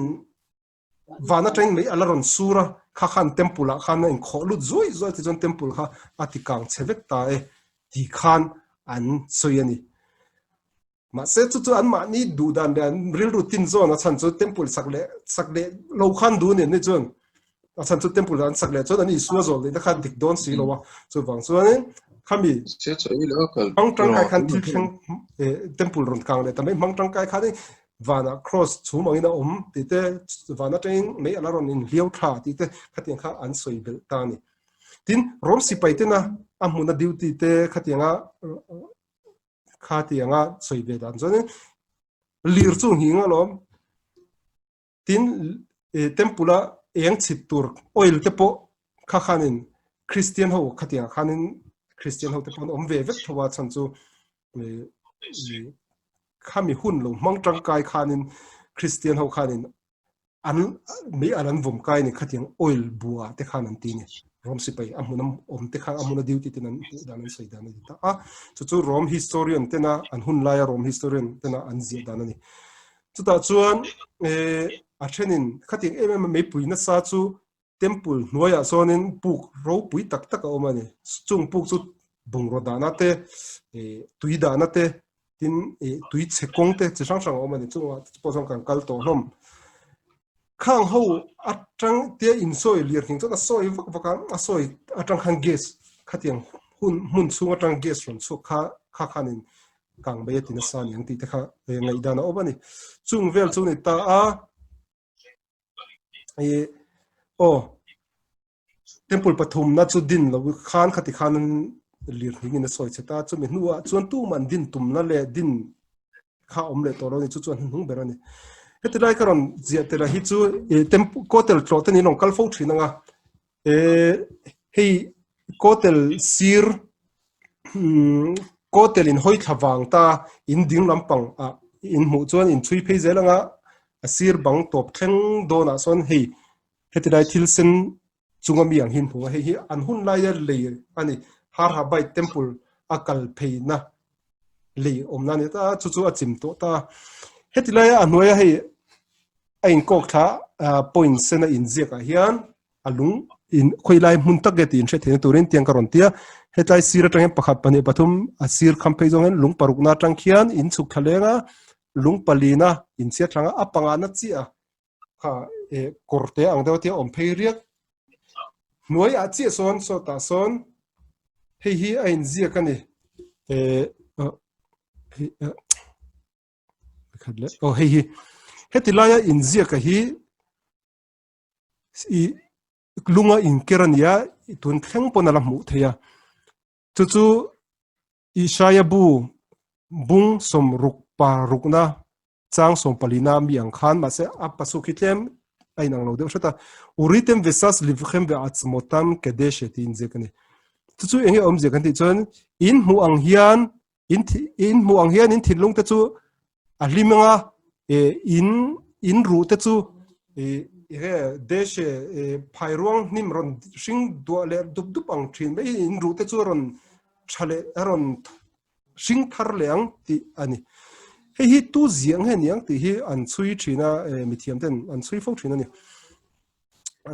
B: van atangin mei a la rawn sur a, kha khan temple ah khan a inkhawh lut zuai zuai tichuan temple kha a ti kang chhe vek ta e tih khan an sawi a ni. Mahse chu chu anmahni duh dan leh an rilru tin zawn a chhan chu temple sak leh sak leh lo khan duh a ni an ni chuan a chhan chu temple an sak leh chuan an Isua zawl leh te kha dik dawn si lo a, chuvang chuanin khami hmang tangkai khan thil thleng temple rawn kang leh ta mai hmang tangkai khanin vanah cross chhum angin a awm tih te van atangin mei a la rawn inhliau thla tih te khatiang kha an sawi belh ta a ni. Tin, Rom sipai tena a hmuna duty te khatianga khatianga sawi ve dan chuanin lir chu nghing alawm. Tin, temple a eng chhit tur oil te pawh kha khanin Christian ho khatiangah khanin Christian ho te pawh an awm ve vek tho a chhan chu khami hun lo hmang tangkai khanin Christian ho khanin an mei an an vawm kai ni khatiang oil bua te khan an ti ni Rom sipai a hmun awm te khan a hmun a duty ten an hmuh dan an sawi dan a ni ta a chu chu Rom historian tena an hun laia Rom historian tena an ziah dan a ni chutah chuan a thenin khatiang em em a meipui nasa chu Temple hnuaiah sawnin puk ropui tak tak a awm a ni. Chung puk chu bungraw dahna te, tui dahna te, tin tui chhe kawng te chi hrang hrang a awm a ni. Chungah pawh chuan kan kal tawh hlawm. Khang ho atang tia insawi lirthing chuan a sawi vak vak a, a sawi atang khan gas khatiang hun hmun chhung atang gas rawn chhuak kha kha khanin kang mai a ti nasa a ni ang tih te kha ngaihdan a awm a ni. Chung vel chu ni ta a. Aw temple pathumna chu din lo khan khati khan lirthing in a sawi che ta chumi hnuah chuan tuman din tumna leh din kha awm leh tawh lo ni chu chuan hnuhnung ber a ni heti lai ka rawn ziah tel a hi chu temple kotel tlawh te ni rawn kal fo thin anga hei kotel sir Kotel in hawi thla vang ta in ding lampang ah in hmuh chuan in chhui phei zel anga a sir bang tawp thleng dawnah sawn hei heti lai thil sen chunga mi ang hi in hmu a hei hi an hun laia lei a ni Har Habait Temple a kal pheina lei awmna a ni ta chu chu a chim tawh ta heti laia a hnuaia hei a inkawk thla point sen a inziak ah hian a lung in khawilai hmun tak nge tih in hriat theihna turin tiang ka rawn ti a hetlai sir atang hian pakhat pahnih pathum a sir kham phei zawng hian lung parukna atang khian in chhuk thla leng a lung palina in chhiat thlang a a pangana chiah a kha eh kawr te ang deuh te a awm phei riak hnuai ah chiah sawn sawtah sawn hei hi a inziak a ni eh hei khat leh aw hei hi heti laia inziak a hi i lunga inker a ni a tun thleng pawn a la hmuh theih a chu chu Isaiah bu bung sawmruk parukna chang sawmpalina mi ang khan mahse a pasuk hi tlem a inang lo deuh hret a Uritem vesas livchem ve atzmotam kedeshe tiin ziak a ni chu chu enge awmzia kan tih chuan in hmuh ang hian in in hmuh ang hian in thinlung te chu a hlim anga e in in ruh te chu e he deshe e phairuang hnim rawn hring duah leh dup dup ang thin mai in ruh te chu rawn tha leh a rawn hring thar leh ang tih a ni hei hi tu ziah nge niang tih hi an chhui thin a e mithiam ten an chhui fo thin a ni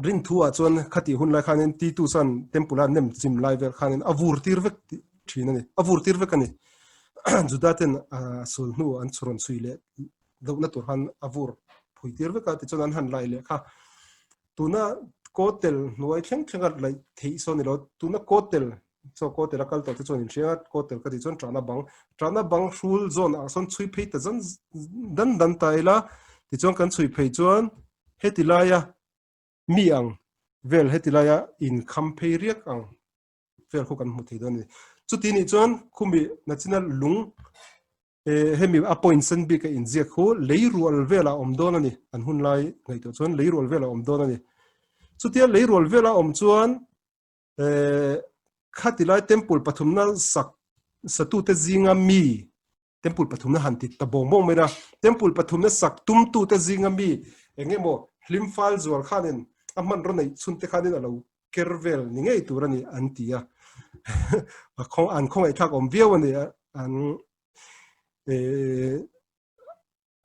B: rin thu ah chuan khati hun lai khanin Titus an temple a nem chim lai vel khanin a vur tir vek thin a ni a vur tir vek a ni Juda ten a sul hnu an churawn chhui leh lohna tur khan a vur phui tir vek a tichuan an han lai leh kha tuna kotel hnuai thleng thleng a laih theih sawn ni lo tuna kotel chaw kotel a kal tawh te chuan in hria kotel ka tih chuan ṭahna bang ṭahna bang hrul zawn ah sawn chhui phei ta zan dan dan ta ila tichuan kan chhui phei chuan heti laia mi ang vel heti laia in kham phei riak ang vel khu kan hmu thei dawn a ni chuti nih chuan khumi nachina lung hemi a point sen bik a inziak khu leirual velah awm dawn a ni an hun lai ngaihtuah chuan leirual velah awm dawn a ni chutia leirual velah awm chuan khati lai temple pathumna sak satute zinga mi temple pathumna han ti ta bawng bawng mai a temple pathumna sak tumtute zinga mi eng emaw hlim fal zual khanin a hmanraw neih chhunte khanin a lo ker vel ni ngei tur a ni an ti a an khawngaihthlak awm viau a ni an.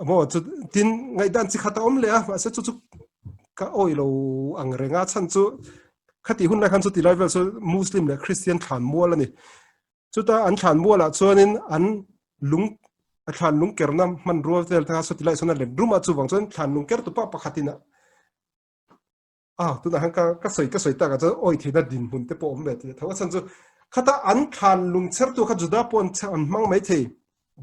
B: Maw chu tin ngaihdan chi khat a awm leh a, mahse chu chu ka awi lo ang reng a, chhan chu khati hun lai khan chu tilai vel chu Muslim leh Christian thlan mual a ni. Chuta an thlan mualah chuanin an lung a thlan lung kerna hmanrua vel te kha saw tilai sawn a let rum a, chuvang chuan thlan lung ker tupa pakhatin a Ah, tunah khan ka ka sawi ka sawi takah chuan awi theihna dinhmun te pawh awm ve tih tho a chhan chu khata an thlan lungchhertu kha Juda pawh an an hmang mai thei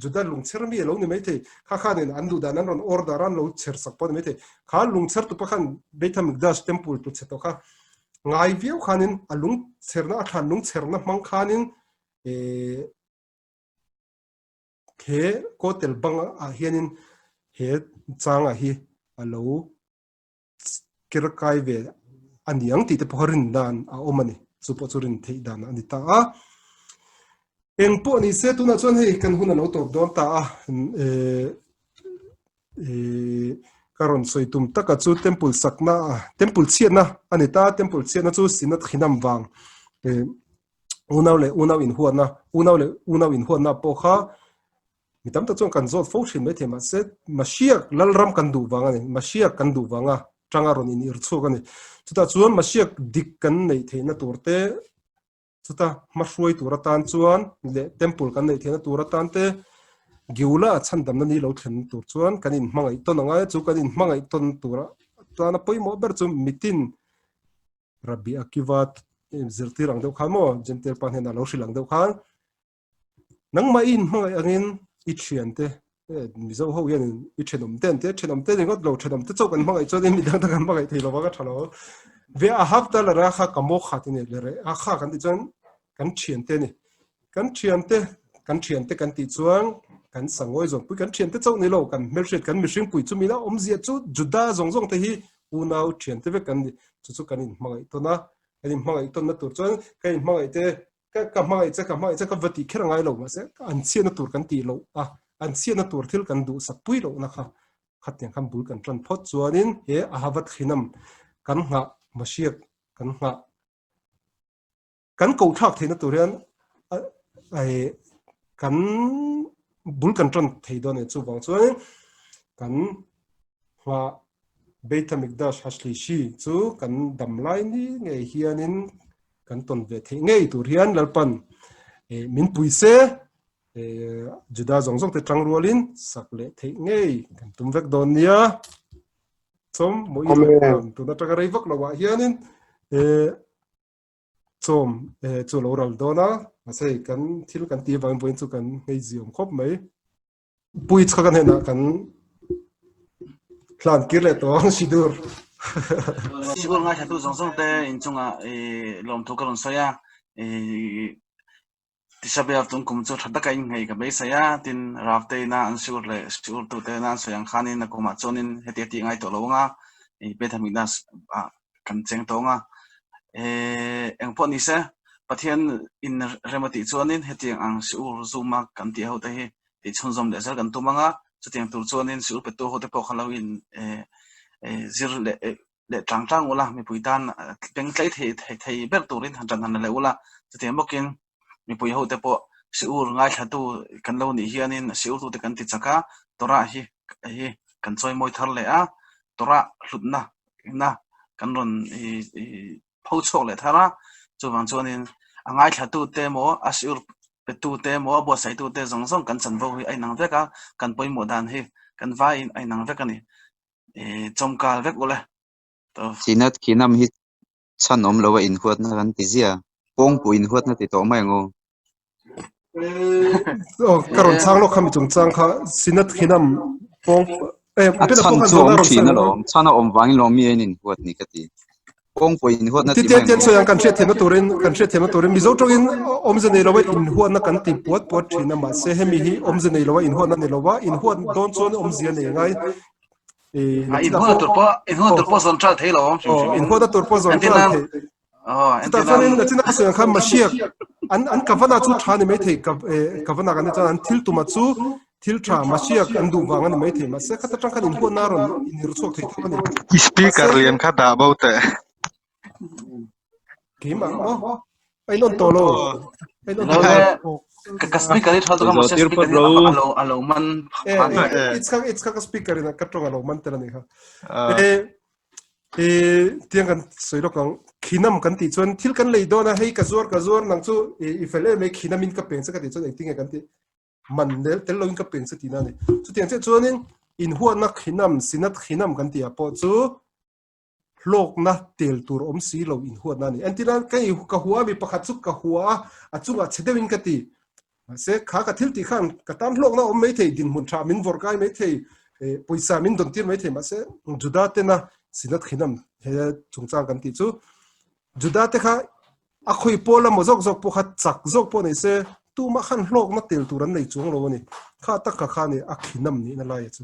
B: Juda lungchher mi a lo ni mai thei kha khanin an duh dan an rawn order a an lo chher sak pawh a ni mai thei kha lungchhertu pawh khan Beit HaMikdash temple tu chhe tawh kha ngai viau khanin a lungchherna a thlan lungchherna hmang khanin eh he Kotel bang ah hianin he changah hi a lo ker kai ve a ni ang tih te pawh rin dan a awm a ni. Chu pawh chu rin theih dan a ni ta a. Eng pawh ni se tunah chuan hei kan hun a lo tawp dawn ta a. Ka rawn sawi tum taka chu temple sakna temple chhiatna a ni ta. Temple chhiatna chu Synod Khinam vang unau leh unau inhuatna unau leh unau inhuatna pawh kha Mi tam tak chuan kan zawt fo thin maithei mahse Mashiach Lalram kan duh vang a ni, Mashiach kan duh vanga tanga rawn in ir chhuak a ni. Chutah chuan Mashiach dik kan neih theihna tur te, chuta hmahruai tur atan chuan leh temple kan neih theihna tur atan te, Geula a chhandamna ni lo thlenna tur chuan kan inhmangaih tawn a ngai a, chu kan inhmangaih tawn tur atana pawimawh ber chu mitin Rabbi Akiva zirtir ang deuh khan maw, Gentile pa hnenah lo hrilh ang deuh khan, Nangmah i inhmangaih angin i thiante Mizo ho hian i thenawm te an tia, thenawm te ringawt lo, thenawm te chauh kan hmangaih chuan in midang te kan hmangaih thei lova ka tha lo. Ve a hak ta la kha ka maw kha ti nei le re a kha kan tih chuan kan thiante ni. Kan thiante kan thiante kan tih chuan kan sangawi zawng pui kan thiante chauh ni lo kan hmelhriat kan mihring pui chumi la awmzia chu Juda zawng zawng te hi unau thiante vek kan ni. Chu chu kan inhmangaih tawn a, kan inhmangaih tawnna tur chuan kan inhmangaih te Ka ka hmangaih che ka hmangaih che ka va tih kher ngai lo mahse an chhiatna tur kan tih loh a, an chhiatna tur thil kan duhsak pui lohna kha khatiang khan bul kan tan phawt chuanin he Ahavat Khinam kan nghah Mashiach kan nghah kan ko thlak theihna tur hian kan bul kan tan thei dawn a ni chuvang chuanin kan nghah Beit HaMikdash Hashlishi chu kan dam lai ni ngei hianin kan tawn ve theih ngei tur hian Lalpan min pui se Juda zawng zawng te tang rualin sak leh theih ngei kan tum vek dawn nia. Chawm maw i tun atanga rei vak lo ah hianin chawm chu lo ral dawn a, mahse kan thil kan tih avangin vawiin chu kan ngei ziawm khawp mai. Pui chha kan hnenah kan hlan kir leh tawh ang Sidur.
A: Sigur ngaithla zawng zawng te inchungah lawmthu ka rawn sawi a, Tisha B'Av tung kum chu tha taka inngei ka beisei a, tin Rav te ina an sigur leh sigur tu te ina an sawi ang khanin a kumah chuanin heti a tih ngai tawh lo ang a, Beit HaMikdash ah kan cheng tawh ang a, engpawh ni se Pathian in rem a tih chuanin hetiang ang sigur zoom a kan tih ho te hi tih chhunzawm leh zel kan tum ang a, chutiang tur chuanin siul petu hote pawh kha lo in zir leh leh tlang tlang ula, mipui tan beng tlei thei thei ber turin han ṭan han la leh ula, chutiang bawkin mipui hote pawh siur ngaithlatu kan lo nih hianin siur tute kan ti chak a, Torah hi hi kan chawimawi thar leh a, Torah hlutna na kan rawn pho chhuak leh thar a, chuvang chuanin a ngaithlatute emaw a siur petute emaw a buatsaitute zawng zawng kan chanvo hi a inang vek a, kan pawimawh dan hi kan vaiin a inang vek a ni. Chawmkal vek ule.
D: Sinat Khinam hi chhan awm lo a inhuatna kan ti zia. Pawngpui inhuatna ti tawh mai ang aw.
B: Ka rawn chhang lawk kha mi chungchang kha Sinat Khinam pawng
D: A chhan chu a awm thin alawm, chhan a awm vangin lawm mi a inhuat ni ka ti. Pawngpui inhuatna ti mai
B: ang aw. Kan hriatthiamna turin kan hriatthiamna turin Mizo tawngin awmze nei lova inhuatna kan ti puat puat thin a mahse hemi hi awmze nei lova inhuatna ni lova inhuat dawn chuan awmzia nei ngai
A: Inhuatna tur pawh inhuatna tur pawh zawn ṭal thei lo awm hrim hrim.
B: Inhuatna tur pawh zawn ṭal thei. Chutah chuanin a china ka sawi ang khan Mashiach an an kavana chu tha ni maithei kavana kan chuan an thil tuma chu thil tha Mashiach an duh vang a ni maithei mahse khata tang khan inhuatna rawn inir chhuak thei tho a ni.
C: Speaker lian kha dah bo teh.
B: Keimah maw? A in on tawh lo.
A: Lo le ka ka speaker i tha to ka ma speaker hi a lo a lo man
B: phan it's ka it's ka speaker in ka tong a lo man tel ani kha e e tiang kan soi lo kang khinam kan ti chuan thil kan lei dona hei ka zuar ka zuar nang chu i fel e me khinam in ka peng che ka ti chuan engtin nge kan ti man del tel lo in ka peng che ti na ni chu tiang che chuanin in huatna khinam sinat khinam kan ti a pawh chu hlawkna tel tur awm si lo inhuatna a ni. Entirnan, ka i ka hua mi pakhat chu ka hua a, a chungah chhe deuhin ka ti. Mahse, kha ka thil tih khan ka tan hlawkna awm mai thei, dinhmun tha min vawrh kai mai thei, pawisa min dawn tir mai thei. Mahse, Juda tena Sinat Khinam he chungchang kan tih chu, Juda te kha a khawi pawl emaw zawk zawk pawh kha chak zawk pawh nei se, tumah khan hlawkna tel tur an nei chuang lo a ni. Kha tak kha kha a ni a khinam nihna laia chu.